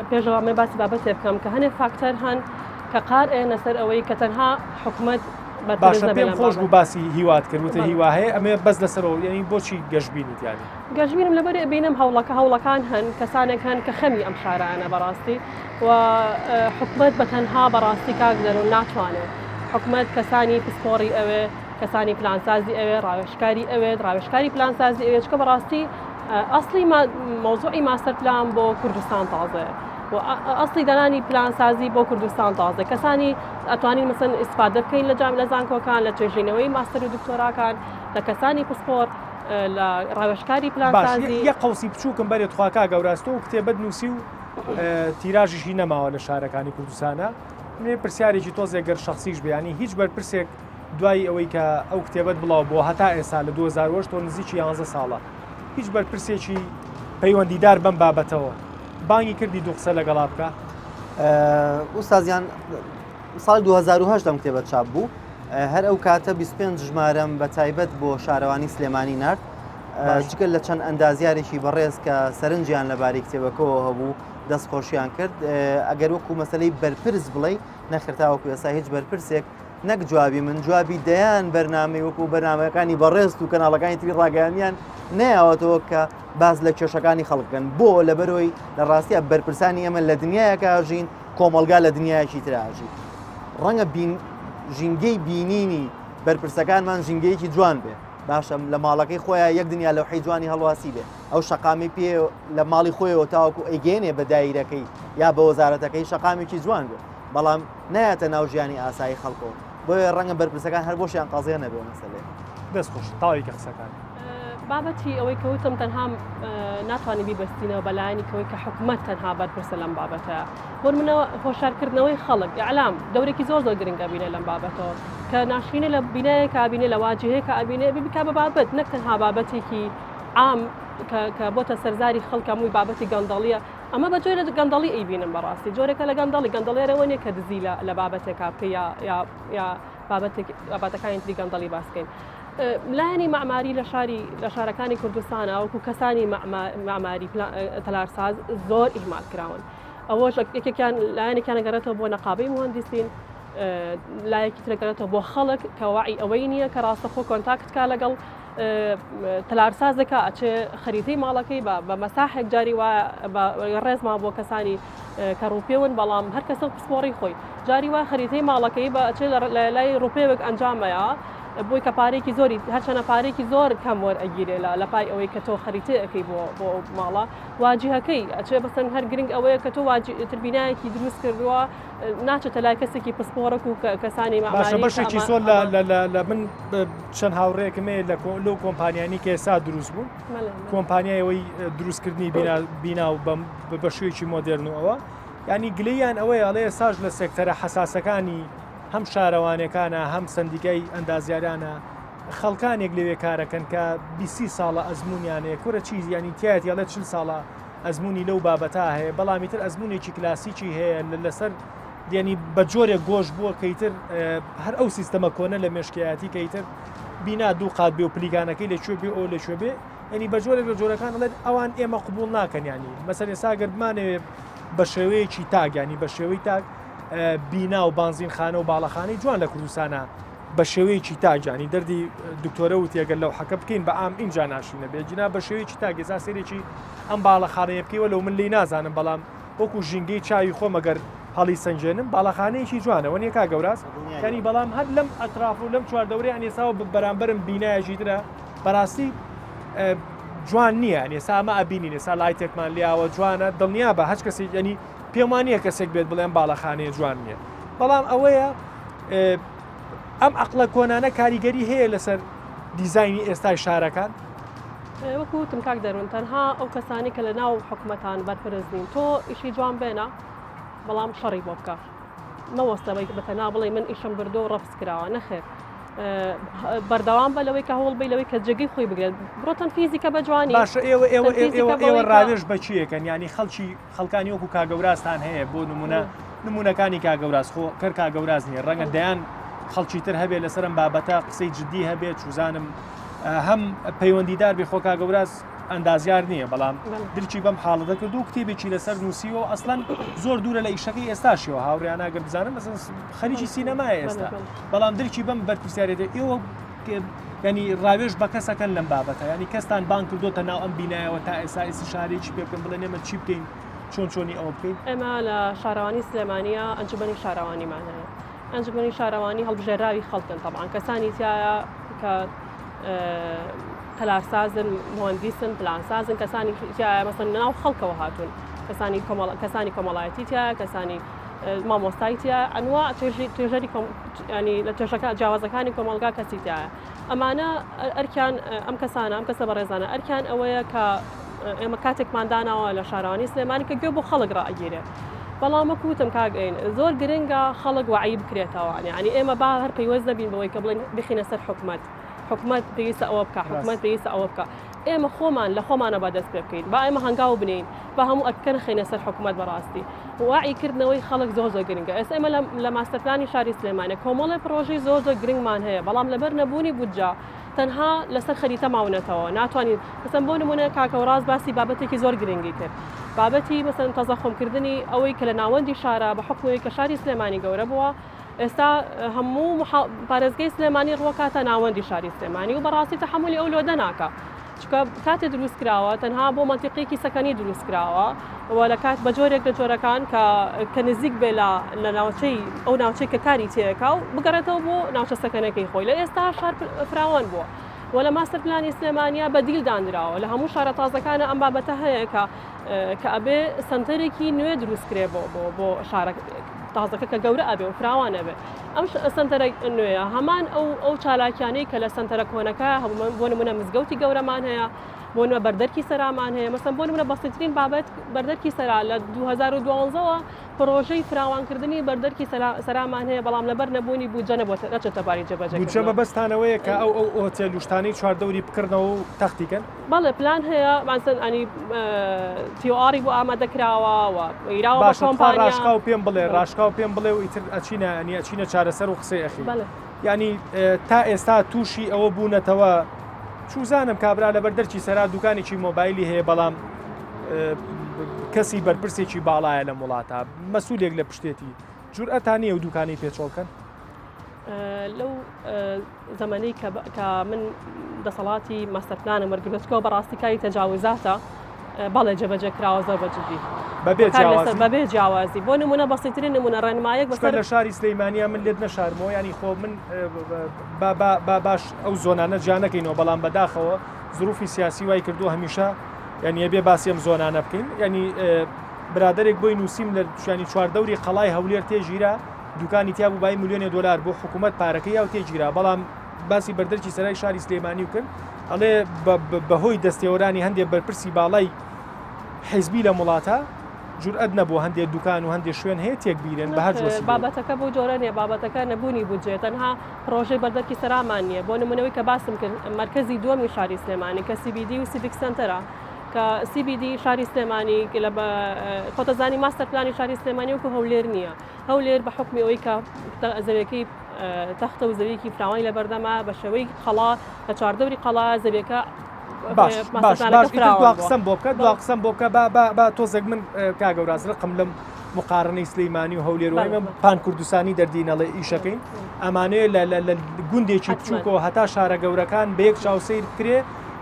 پێشەوە من باسی بابەتێ بکەم کە هەنێ فاکتەر هەن کە قار ئێنە سەر ئەوەی کە تەنها حکومەت باشە پێم خۆش بوو باسی هیوات کرد وتە هیوا هەیە ئەمێ بەس لەسەرەوە یعنی بۆچی گەشببینیت یانی گەشبینم لەبەر بینم هەوڵەکە هەوڵەکان هەن کەسانێک هەن کە خەمی ئەم شارانە بەڕاستی و حکومەت بە تەنها بەڕاستی کاک دەرون ناتوانێت حکومەت کەسانی پسپۆڕی ئەوێ کەسانی پلانسازی ئەوێ ڕاوێژکاری ئەوێت ڕاوێژکاری پلانسازی ئەوێت چکە بەڕاستی ئەسڵی مەوزوعی master plan بۆ کوردستان تازەیە و ئەسڵی دانانی پلانسازی بۆ کوردستان تازە کەسانی ئەتوانین مەسەن ئیسفادە بکەین لە جام لە زانکۆکان لە توێژینەوەی ماستەر و دکتۆراکان لە کەسانی پسپۆر لە ڕاوێژکاری پلانسازی یە قوسی بچووکم بەرێ تخوا کاک هەوراز تۆ کتێبت نووسی و تیراژیشی نەماوە لە شارەکانی کوردستانە منێ پرسیارێکی تۆزێک گەر شخصیش بیانی هیچ بەرپرسێک دوای ئەوەی کە ئەو کتێبەت بڵاو بۆ هەتا ئێستا لە 2010 تۆ نزیکی 11 ساڵە هیچ بەرپرسێکی پەیوەندیدار بەم بابەتەوە بانگی کردی دوو قسە لەگەڵا بکە؟ ئوستازیان ساڵی 2010 ئەم کتێبە چاپ بوو هەر ئەو کاتە 25 ژمارەم بە تایبەت بۆ شارەوانی سلێمانی نارد جگە لە چەند ئەندازیارێکی بەڕێز کە سەرنجیان لەبارەی کتێبەکەەوە هەبوو دەست خۆشیان کرد ئەگەر وەکو مەسلەی بەرپرس بڵێ نەخێر تاوەکو ئێستا هیچ بەرپرسێک نەک جوابی من جوابی دەیان بەرنامەی وەکو بەرنامەکانی بەڕێزت و کەناڵەکانی تری ڕاگەیاندنیان نەیاوەتەوە کە باس لە کێشەکانی خەڵک بکەن بۆ لەبەرەوەی لە ڕاستیا بەرپرسانی ئێمە لە دنیایەکە ژین کۆمەڵگا لە دنیایەکی تراژی ڕەنگە بین ژینگەی بینینی بەرپرسەکانمان ژینگەیەکی جوان بێ باشە لە ماڵەکەی خۆیان یەک دنیا لەوحەی جوانی هەڵواسی بێ ئەو شەقامی پێ لە ماڵی خۆیەوە تاوەکو ئەیگەێنێ بە دایرەکەی یا بە وەزارەتەکەی شەقامێکی جوان بێ بەڵام نایەتە ناو ژیانی ئاسایی خەڵکەوە بۆیە ڕەنگە بەرپرسەکان هەر بۆشیان قەزیە نەبێ مەسەلەیە. دەست خۆش تەواوی کە قسەکان. بابەتی ئەوەی کە وتم تەنها ناتوانین بیبەستینەوە بە لایەنی کەوەی کە حکومەت تەنها بەرپرسە لەم بابەتە بۆ منەوە هۆشارکردنەوەی خەڵک ئیعلام دەورێکی زۆر زۆر گرنگ ئەبینێ لەم بابەتەوە کە ناشرینە لە بینایەکە ئەبینێ لە واجهەیەکە ئەبینێ ئەبێ بکا بە بابەت نەک تەنها بابەتێکی عام کە کە بۆتە سەرزاری خەڵک هەمووی بابەتی گەندەڵیە ئەمە بە جۆرە گەندەڵی ئەیبینم بەڕاستی جۆرێکە لە گەندەڵی گەندەڵی ئەوە نیە کە دزی لە لە بابەتێکا بکەی یا یا یا بابەتێک بابەتەکانی تری گەندەڵی باس بکەین لایەنی مەعماری لە شاری لە شارەکانی کوردستانە وەکو کەسانی مەعماری تەلارساز زۆر ئیهمال کراون ئەوەش یەکێکیان لایەنێکیان گەڕێتەوە بۆ نەقابەی مهندسین لایەکی ترە گەڕێتەوە بۆ خەڵک کە وعی ئەوەی نییە کە ڕاستەخۆ contact کا لەگەڵ تەلارسازەکە ئەچێ خەریتەی ماڵەکەی بە بە مەساحێک جاری وایە بە ڕێزما بۆ کەسانی. کە ڕووپێون بەڵام هەر کەسە و پسپۆڕی خۆی جاری وا خەریتەی ماڵەکەی بە ئەچێ لە لای ڕووپێوێک ئەنجامەیە بۆی کە پارێکی زۆری هەرچەنە پارێکی زۆر کەم وەرئەگیرێ لە لە پای ئەوەی کە تۆ خەریتەی ئەکەی بۆ بۆ ئەو ماڵە واجیهەکەی ئەچێ بەسەن هەر گرنگ ئەوەیە کە تۆ واجی تر بینایەکی دروست کردووە ناچێتە لای کەسێکی پسپۆڕک و کەسانی باشە مەعماری کە بەشێکی ئەمە زۆر لە ئەمە لە لە لە من چەند هاوڕێکم هەیە لە لەو کۆمپانیانی کە ئێستا دروست بوون بەڵێ، بەڵێ. کۆمپانیای ئەوەی دروستکردنی بینا بینا و بەم بە شوێکی مۆدێرن و ئەوە ینی گلەیان ئەوەیە ئەڵێ ئێستاش لە سێکتەرە حەساسەکانی هەم شارەوانەکانە هەم سەندیکای ئەندازیارانە خەڵکانێک لەوێ کارەکەن کە 20 ساڵە ئەزمونیان هەیە کورە چی ینی تایەتی ئەڵێ 40 ساڵە ئەزمموی لەو بابەتە هەیە بەڵام ئیتر ئەزمونێکی کلاسیکی هەیە لەسەر یعنی بە جۆرێک گۆش بووە کە ئیتر هەر ئەو سیستەمە کۆنە لە مێشکایەتی کە ئیتر بینا دوو قات بێ و پلیگانەکەی لە کوێ بێ ئەو لە کوێ بێ ینی بە جۆرێک لە جۆرەکان ئەڵێن ئەوان ئێمە قبول ناکەن ینی مەسەر ئێستا گەر بمانەوێ بە شێوەیەکی تاک ینی بە شێوەی تاک بینا و بانزینخانە و باڵەخانەی جوان لە کوردستانە بە شێوەیەکی تاک ینی دەردی دکتۆرە وتی ئەگەر لەو حەکە بکەین بە ئام ئینجا ناشینە بێ جنا بە شێوەیەکی تاک ئێستا سێرێکی ئەم باڵەخانەیە بکەیەوە لەو من لی نازانم بەڵام وەکو ژینگەی چاوی خۆم ئەگەر هەڵی سەنگێنم باڵەخانەیەکی جوانە وەنیە کاک گەوراز کەنی بەڵام هەر لەم ئەتراف و لەم چواردەورەی ئەنێساوە بەرامبەرم بینایەکی ترە بەڕاستی جوان نییە ئەنێسا ئەمە ئەبینین ئێستا لایتێکمان لیاوە جوانە دڵنیا بە هەچ کەسێک ینی پێم وان نییە کەسێک بێت بڵێم باڵەخانەیە جوان نییە بەڵام ئەوەیە ئەم عقلە کۆنانە کاریگەری هەیە لەسەر دیزایانی ئێستای شارەکان وەکو وتم کاک دەروون تەنها ئەو کەسانی کە لە ناو حکومەتان بەرپرس نین تۆ ئیشی جوان بێنە بەڵام شەڕی بۆ بکە مەوەستە بە بەتەنا بڵێ من ئیشم بردۆ و ڕەفز کراوە نەخێر بەردەوام بە لەوەی کە هەوڵ بی لەوەی کە جێگەی خۆی بگرێت بڕۆ تەنفیزی کە بە جوانی باشە ئێوە ئێوە تەنفیزی ئێوە کە ئێوە بەوەی کە ڕاوێژ بە کێیەکەن یانی خەڵکی خەڵکانی وەکو کاگەوراستان هەیە بۆ نمونە نمونەکانی کاگەوراز خۆ کەر کاگەوراز نییە ڕەنگە دەیان خەڵکی تر هەبێ لەسەرم بابەتە قسەی جددی هەبێت چوزانم هەم پەیوەندیدار بێ خۆ کاگەوراز ئەندازیار نییە بەڵام درکی بەم حاڵەتە کرد و کتێبێکی لەسەر نووسیوە و ئەسڵەن زۆر دوورە لە ئیشەکەی ئێستاشەوە هاوڕیانە گەر بزانم مەسەن خەریکی سینەمایە ئێستا بەڵام درکی بەم بەرپرسیارێتە ئێوە ینی ڕاوێژ بە کەسەکەن لەم بابەتە ینی کەستان بان کردوتە ناو ئەم بینایەوە تا ئێستا ئیسیشارێکی پێ بکەن بڵێن ئێمە چی بکەین چۆن چۆنی ئەوە بکەین ئێمە لە شارەوانی سلێمانیە ئەنجومەنی شارەوانیمان هەیە ئەنجومەنی شارەوانی هەڵبژێراوی خەڵکن تەبعەن کەسانی تایە کە تەلارسازن مهندیسن پلانسازن کەسانی تایە مەسەن ناو خەڵکەوە هاتوون کەسانی کۆمەڵ کەسانی کۆمەڵایەتی تایە کەسانی مامۆستای تایە ئەنوا توێژەری ینی لە توێژەکە جیاوازەکانی کۆمەڵگا کەسی تایە ئەمانە ئەرکیان ئەم کەسانە ئەم کەسە بەڕێزانە ئەرکیان ئەوەیە کە ئێمە کاتێکمان داناوە لە شارەوانی سلێمانی کە گوێ بۆ خەڵک ڕائەگیرێ بەڵام وەک وتم کاک ئەین زۆر گرنگە خەڵک وەعی بکرێتەوە یعنی ئێمە با هەر پەیوەست نەبین بەوەی کە بڵێن بخینە سەر حکومەت حکومەت پێویستە ئەوە بکە حکومەت پێویستە ئەوە بکە ئێمە خۆمان لە خۆمانە با دەست پێ بکەین با ئێمە هەنگاو بنین با هەموو ئەرکەکە نەخەینە سەر حکومەت بەڕاستی وەعی کردنەوەی خەڵک زۆر زۆر گرنگە ئێستا ئێمە لە ماستەرپلانی شاری سلێمانی کۆمەڵێ پڕۆژەی زۆر زۆر گرنگمان هەیە بەڵام لەبەر نەبوونی بودجە تەنها لەسەر خەریتە ماونەتەوە ناتوانین مەسەن بۆ نمونە کاک هەوراز باسی بابەتێکی زۆر گرنگی کرد بابەتی مەسەن تەزەخۆمکردنی ئەوەی کە لە ناوەندی شارە بە حکومەوەی کە شاری سلێمانی گەورە بووە ئێستا هەموو پارێزگەی سلێمانی ڕوەکاتە ناوەندی شاری سلێمانی و بەڕاستی تەحملی ئەو لۆدە ناکە چونکە کاتێ دروست کراوە تەنها بۆ مەنتیقێکی سەکەنی دروست کراوە و لە کات بە جۆرێک لە جۆرەکان کە کە نزیک بێ لە لە ناوچەی ئەو ناوچەی کە کاری تێکا و بگەڕێتەوە بۆ ناوچە سەکەنەکەی خۆی لە ئێستا شار فراوان بووە و لە ماستەر پلانی سلێمانیا بەدیل دانراوە لە هەموو شارە تازەکانە ئەم بابەتە هەیە کە کە ئەبێ سەنتەرێکی نوێ دروست کرێ بۆ بۆ بۆ شارە تازەکە کە گەورە ئەبێ و فراوان ئەبێ ئەم سەنتەرە نوێیە هەمان ئەو ئەو چالاکیانەی کە لە سەنتەرە کۆنەکە هەبوو بۆ نمونە مزگەوتی گەورەمان هەیە بۆ نمونە بەردەرکی سەرامان هەیە مەسەن بۆ نمونە بەسیترین بابەت بەردەرکی سەرا لە 2012ەوە پڕۆژەی فراوانکردنی بەردەرکی سەرامان هەیە بەڵام لەبەر نەبوونی بودجە نەبووەتە نەچێتە باری بودجە جێبەجێکردنەوە. مەبەستانەوەیە کە ئەو ئەو ئۆتێل و شتانەی چواردەوری بکڕنەوە و تەختی کەن؟ بەڵێ پلان هەیە ماسەن ئەنی TOR ی بۆ ئامادە کراوە و ئیراوە بە باشە تخوا کۆمپانیا ڕاشکاو پێم بڵێ بەڵێ. ڕاشکاو پێم بڵێ و ئیتر ئەچینە ئەنی ئەچینە چارەسەر و قسەی ئەخیر بەڵێ. یانی تا ئێستا تووشی ئەوە بوونەتەوە چوزانم کابرا لەبەر دەرکی سەرا دوکانێکی مۆبایلی هەیە بەڵام کەسی بەرپرسێکی باڵایە لەم وڵاتە مەسولێک لە پشتێتی جورئەتان نییە و دوکانی پێچۆڵکەن؟ لەو زەمەنەی کە من دەسەڵاتی ماستەرپلانم وەرگرتووە چکەوە بەڕاستی کاری تەجاوزاتە بەڵێ جێبەجێ کراوە زۆر بە جدی. بەبێ جیاوازی بەبێ جیاوازی بۆ نمونە بەسیترین نمونە ڕێنمایەک بەسەر لە شاری سلەیمانیا من لێت نەشارمەوە ینی خۆ من با با با باش ئەو زۆنانە جیا نەکەینەوە بەڵام بەداخەوە زروفی سیاسی وای کردو هەمیشە یعنی بێ باسی ئەم زۆنانە بکەین ینی برادێک بۆی نووسیم لە شوانی چواردەوری قەڵای هەولێر تێژیرا دوکانی تیا بوو بای ملیۆنێ دۆلار بۆ حکوومەت پارەکەی یا و تێگیرا بەڵام باسی بەردەرکی سەرای شاری سلێمانی و کرد ئەڵێ بەهۆی دەستێوەرانی هەندێک بەرپرسی باڵای حیزبی لەم وڵاتە جورئەت نەبوو هەندێک دوکان و هەندێک شوێن هەیە تێک بیرێن بە هەر وەسیلەیەک. بابەتەکە بەو جۆرە نیە، بابەتەکە نەبوونی بودجەیە، تەنها پڕۆژەی بەردەرکی سەرامان نیە، بۆ نمونەوەی کە باسم کرد مەرکەزی دووەمی شاری سلێمانی کە سی بی دی و civic center ە کە سی بی دی شاری سلێمانی لە خۆتەزانی ماستەر پلانی شاری سلێمانی وەکو هەولێر نییە هەولێر بە حکمی ئەوەی کە زەویەکەی تەختە و زەویەکی فراوانی لەبەردەمە بە شێوەی قەڵا لە چواردەوری قەڵا زەویەکە باش باش باش ئیتر دوا قسەم بۆ بکە دوا قسەم بۆ بکە با با با تۆزێک من کاک گەوراز ڕقم لەم مقارنەی سلەیمانی و هەولێر و ئێمە پان کوردستانی دەردینەڵێ ئیشەکەین ئەمانەیە لە لە لە گوندێکی بچووکەوە هەتا شارە گەورەکان بە یەک چاو سەیر بکرێ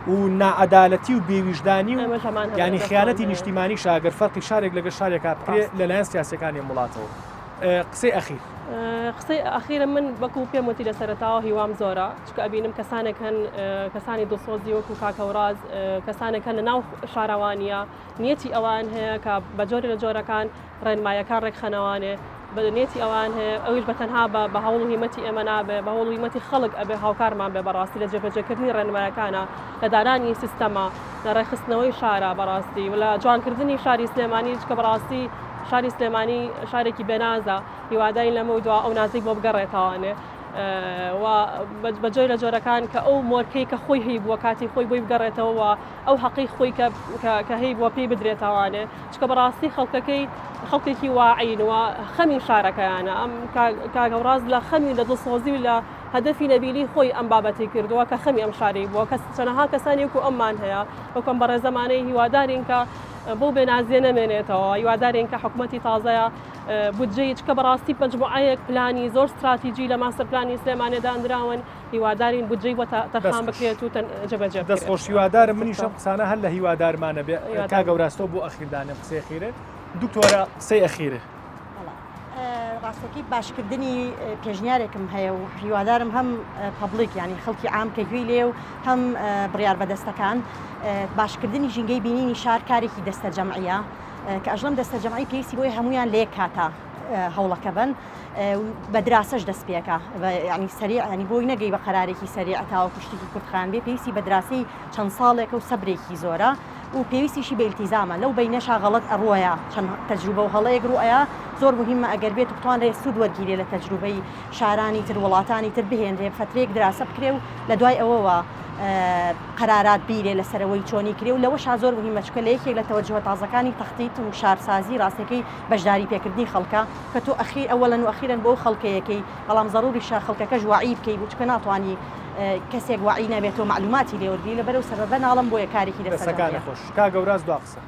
و ناعەدالەتی و بێویژدانی و ینی خیانەتی نیشتیمانی شاگەر فەرقی شارێک لەگە شارێکا بکرێ لەلایەن سیاسەکانی وڵاتەوە قسەی ئەخیر. قسەی ئەخیرم من وەکو پێم وتی لە سەرەتاوە هیوام زۆرە چونکە ئەبینم کەسانێک هەن کەسانی دڵسۆزی وەکو کاک هەوراز کەسانێک هەن لە ناو شارەوانیە نیەتی ئەوان هەیە کە بە جۆرێ لە جۆرەکان ڕێنمایەکان ڕێکخەنەوانێ بە نیەتی ئەوان هەیە ئەویش بە تەنها بە بە هەوڵ و هیمەتی ئێمە نابێ بە هەوڵ و هیمەتی خەڵک ئەبێ هاوکارمان بێ بەڕاستی لە جێبەجێکردنی ڕێنمایەکانە لە دانانی سیستەمە لە ڕێکخستنەوەی شارە بەڕاستی و لە جوانکردنی شاری سلێمانی چکە بەڕاستی شاری سلێمانی شارێکی بێنازە هیوادارین لەمەو دوا ئەو نازەی بۆ بگەڕێتەوانێ و بە جۆر لە جۆرەکان کە ئەو مۆرکەی کە خۆی هەی بووە کاتی خۆی بۆی بگەڕێتەوە ئەو حەقی خۆی کە کە هەی بووە پێی بدرێتەوانێ چکە بەڕاستی خەڵکەکەی خەڵکێکی واعین و خەمی شارەکەیانە ئەم کاگەوڕاز لە خەمی لە دڵسۆزی و لە هەدەفی نەبیلی خۆی ئەم بابەتی کردووە کە خەمی ئەم شارەی بووە کەس چەنەها کەسانی وەکو ئەممان هەیە وەکو ئەم بەڕێزەمانەی هیوادارین کە بەو بێنازیە نەمێنێتەوە هیوادارین کە حکومەتی تازەیە بودجەی چکە بەڕاستی مەجموعەیەک پلانی زۆر ستراتیجی لە ماستەر پلانی سلێمانێ دانراون هیوادارین بودجەی بۆ تەرخان بکرێت و جێبەجێ بکرێت. دەست خۆش هیوادارم منیش ئەم قسانە هەر لە هیوادارمانە بێ کاک گەوراز تۆ بۆ ئەخیر دانێم قسەی ئەخیرێ دکتۆرە قسەی ئەخیرێ. ڕاستەکەی باشکردنی پێشنیارێکم هەیە و هیوادارم هەم public ینی خەڵکی عام کە گوێی لێ و هەم بڕیار بەدەستەکان باشکردنی ژینگەی بینینی شار کارێکی دەستە جەمعیە کە ئەژڵم دەستە جەمعی پێویستی بۆی هەمویان لە یەک کاتا هەوڵەکە بن بە دراسەش دەست پێکە ینی سەریع ینی بۆی نەگەی بە قەرارێکی سەریع تاوەکو شتێکی کورتخان بێ پێویستی بە دراسی چەند ساڵێکە و سەبرێکی زۆرە و پێویستیشی بە ئیلتیزامە لەو بەینەشا غەڵەت ئەڕۆیا چەند تەجروبە و هەڵەیەک ڕوئەیا زۆر موهیمە ئەگەر بێت و بتوانرێ سوود وەرگیرێ لە تەجروبەی شارانی تر وڵاتانی تر بهێنرێ فەترەیەک دراسە بکرێ و لە دوای ئەوەوە قەرارات بیرێ لەسەرەوەی چۆنی کرێ و لەوەشا زۆر موهیمە چونکە لە یەکێک لە تەوەجوهە تازەکانی تەختیت و شارسازی ڕاستەکەی بەشداری پێکردنی خەڵکە کە تۆ ئەخیر ئەوەلەن و ئەخیرەن بۆ ئەو خەڵکەیەکەی بەڵام زەروریشە خەڵکەکەش وەعی بکەی بۆ چونکە ناتوانی کەسێک وەعی نەبێت و مەعلوماتی لێ وەرگری لەبەر ئەو سەبەبە ناڵم بۆیە کارێکی دەستەکانە دەستەکانت خۆش کاک گەوراز دوا قسە.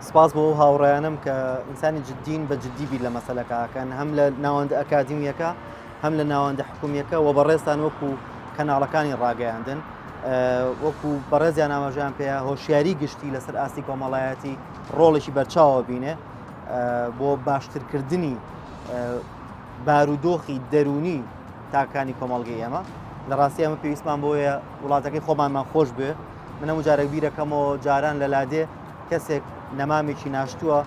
سپاس بۆ ئەو هاوڕێیانم کە ئینسانی جدین بە جدی بیر لە مەسەلەکە ئەکەن هەم لە ناوەندە ئەکادیمیەکە هەم لە ناوەندە حکومیەکە و بەڕێزتان وەکو کەناڵەکانی ڕاگەیاندن وەکو بەڕێزیان ئاماژەیان پێ هۆشیاری گشتی لەسەر ئاستی کۆمەڵایەتی ڕۆڵێکی بەرچاوە بینێ بۆ باشترکردنی بارودۆخی دەروونی تاکانی کۆمەڵگەی ئێمە لە ڕاستی ئەمە پێویستمان بۆیە وڵاتەکەی خۆمانمان خۆش بێ من هەموو جارێک بیرەکەمەوە جاران لە لادێ کەسێک نەمامێکی ناشتووە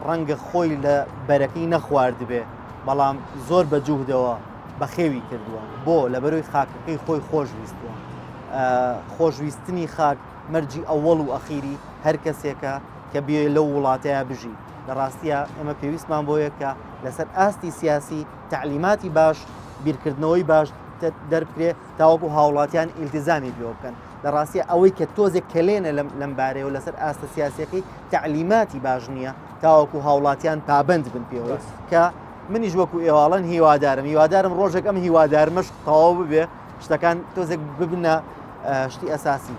ڕەنگە خۆی لە بەرەکەی نەخواردبێ بەڵام زۆر بە جوهدەوە بەخێوی کردووە بۆ لە بەرۆی خاکەکەی خۆی خۆشویستووە خۆشویستنی خاک مەرجی ئەوەڵ و ئەخیری هەر کەسێکە کە بێ لەو وڵاتەیە بژی لە ڕاستیە ئێمە پێویستمان بۆیە کە لەسەر ئاستی سیاسی تەعلیماتی باش، بیرکردنەوەی باش دەربکرێ تاوەکو هاوڵاتیان ئیلتیزامی پێوە بکەن. لە ڕاستیا ئەوەی کە تۆزێک کەلێنە لەم لەم بارەیەوە لەسەر ئاستە سیاسیەکەی تەعلیماتی باش نییە تاوەکو هاوڵاتیان پابەند بن پێوە کە منیش وەکو ئێواڵەن هیوادارم هیوادارم ڕۆژێک ئەم هیوادارمەش تەواو ببێ شتەکان تۆزێک ببنە شتی ئەساسی.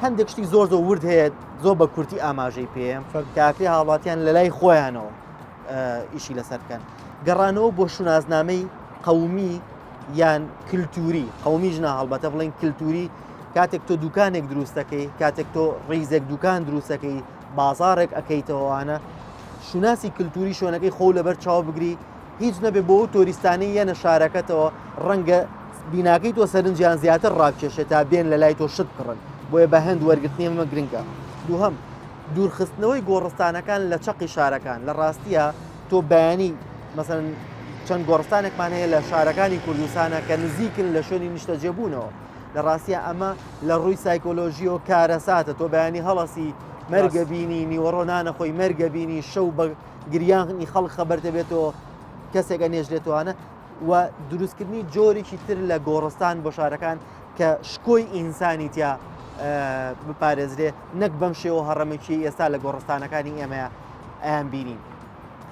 هەندێک شتی زۆر زۆر ورد هەیە زۆر بە کورتی ئاماژەی پێم کاکری هاوڵاتیان لە لای خۆیانەوە ئیشی لەسەر بکەن گەڕانەوە بۆ شوناسنامەی قەومی یان کللتوری قومی ژنا هەڵبەتە بڵین کللتوری کاتێک تۆ دوکانێک دروستەکەی کاتێک تۆ ڕیزێک دوکان دروستەکەی بازاڕێک ئەکەیتەوەوانە شوناسی کللتوری شوێنەکەی خۆ لەبەر چاو بگری هیچ نەبێ بۆ ئەو تۆریستانەی یەنە شارەکەتەوە ڕەنگە بیناکەی تۆ سەرنجیان زیاتر ڕابکێشێت تا بێن لە لای تۆ شت بکڕن بۆیە بە هەند وەرگرتنی ئەمە گرنگە دووهەم دوورخستنەوەی گۆڕستانەکان لە چەقی شارەکان لە ڕاستیە تۆ بەیانی مەسەن چەند گۆڕستانێکمان هەیە لە شارەکانی کوردستانە کە نزیکن لە شوێنی نیشتەجێبوونەوە لە ڕاستیە ئەمە لە ڕووی سایکۆلۆژیەوە کارەساتە تۆ بەیانی هەڵەسی مەرگە بینی نیوەڕۆ نانەخۆی مەرگە بینی شەو بە گریانی خەڵک خەبەر دەبێتەوە کەسێک ئەنێژرێتوانە و دروستکردنی جۆرێکی تر لە گۆڕستان بۆ شارەکان کە شکۆی ئینسانی تیا بپارێزرێ نەک بەم شێوە هەڕەمەکی ئێستا لە گۆڕستانەکانی ئێمەیە ئەیان بینین.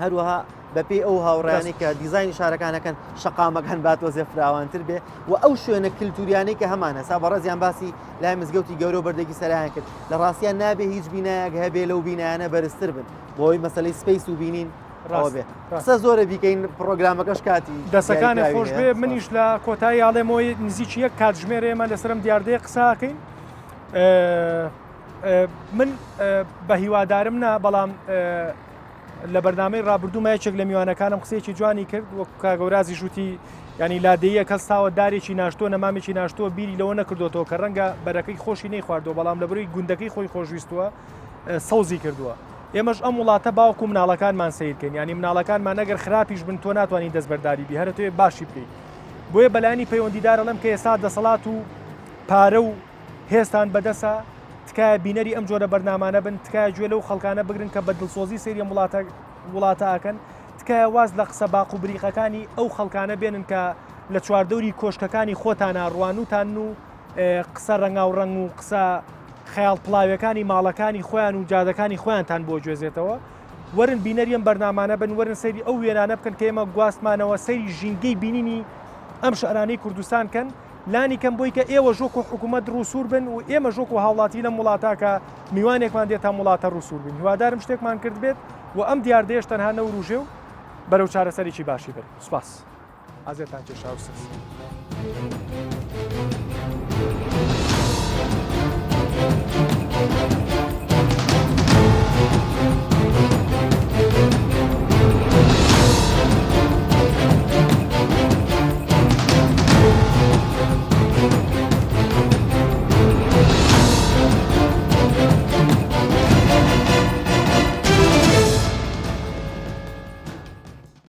هەروەها بەپێی ئەو هاوڕیانی کە دیزایانی شارەکانەکەن شەقامەکان با تۆزێ فراوانتر بێ و ئەو شوێنە کللتوریانەی کە هەمانە سا بەڕێزیان باسی لای مزگەوتی گەورە و بەردێکی سەرایان کرد لە ڕاستیان نابێ هیچ بینایەک هەبێ لەو بینایانە بەرزتر بن بۆی مەسەلەی space و بینین ڕاست بێ قسە زۆرە بیکەین پرۆگرامەکەش کاتی دەسەکانت خۆش بێ منیش لە کۆتایی ئاڵێمەوەی نزیکی یەک کاتژمێر ئێمە لەسەرم دیاردەیە قساکەین من بە هیوادارم نا بەڵام لە بەرنامەی ڕابردوومە یەکێک لە میوانەکانم قسەیەکی جوانی کرد وەک کاگەورازی ژووتی ینی لادێیە کەستاوە دارێکی ناشتۆ نەمامێکی ناشتۆ بیری لەوە نەکردوێتەوە کە ڕەنگە بەرەکەی خۆشی نەیخواردەوە بەڵام لە بەروی گوندەکەی خۆی خۆشویستووە سەوزی کردووە ئێمەش ئەم وڵاتە باوکو مناڵەکانمان سیرکەین ینی مناڵەکانمان ئەگەر خراپیش بن تۆ ناتوانانی دەستبەرداری بی هەرە توێ باشی بکەیت بۆیە بەلانی پەیوەندیدار ئەڵێم کە ئێستا دەسەڵات و پارە و هێزتان بەدەسە تکایە بینەری ئەم جۆرە بەرنامانە بن تکایە گوێ لەو خەڵکانە بگرن کە بە دڵسۆزی سەیری ئەم وڵاتە وڵاتە ئەکەن تکایە واز لە قسە باق و بریقەکانی ئەو خەڵکانە بێنن کە لە چواردەوری کۆشکەکانی خۆتانە ڕوانوتان و قسە ڕەنگاو ڕەنگ و قسە خەیاڵ پڵاویەکانی ماڵەکانی خۆیان و جادەکانی خۆیانتان بۆ گوێزێتەوە وەرن بینەری ئەم بەرنامانە بن وەرن سەیری ئەو وێنانە بکەن کە ئێمە گواستمانەوە سەیری ژینگەی بینینی ئەم شارانەی کوردستان کەن لانی کەم بۆی کە ئێوە ژۆک و حکوومەت ڕووسوور بن و ئێمە ژۆک و هاوڵاتی لەم وڵاتە کە میوانێکمان دێت ئەم وڵاتە ڕووسوور بین هیوادارم شتێکمان کرد بێت و ئەم دیاردەیەش تەنها نەوروژێ و بەرەو چارەسەرێکی باشی بن سوپاس. ئازیەتان کێشا و سپاس.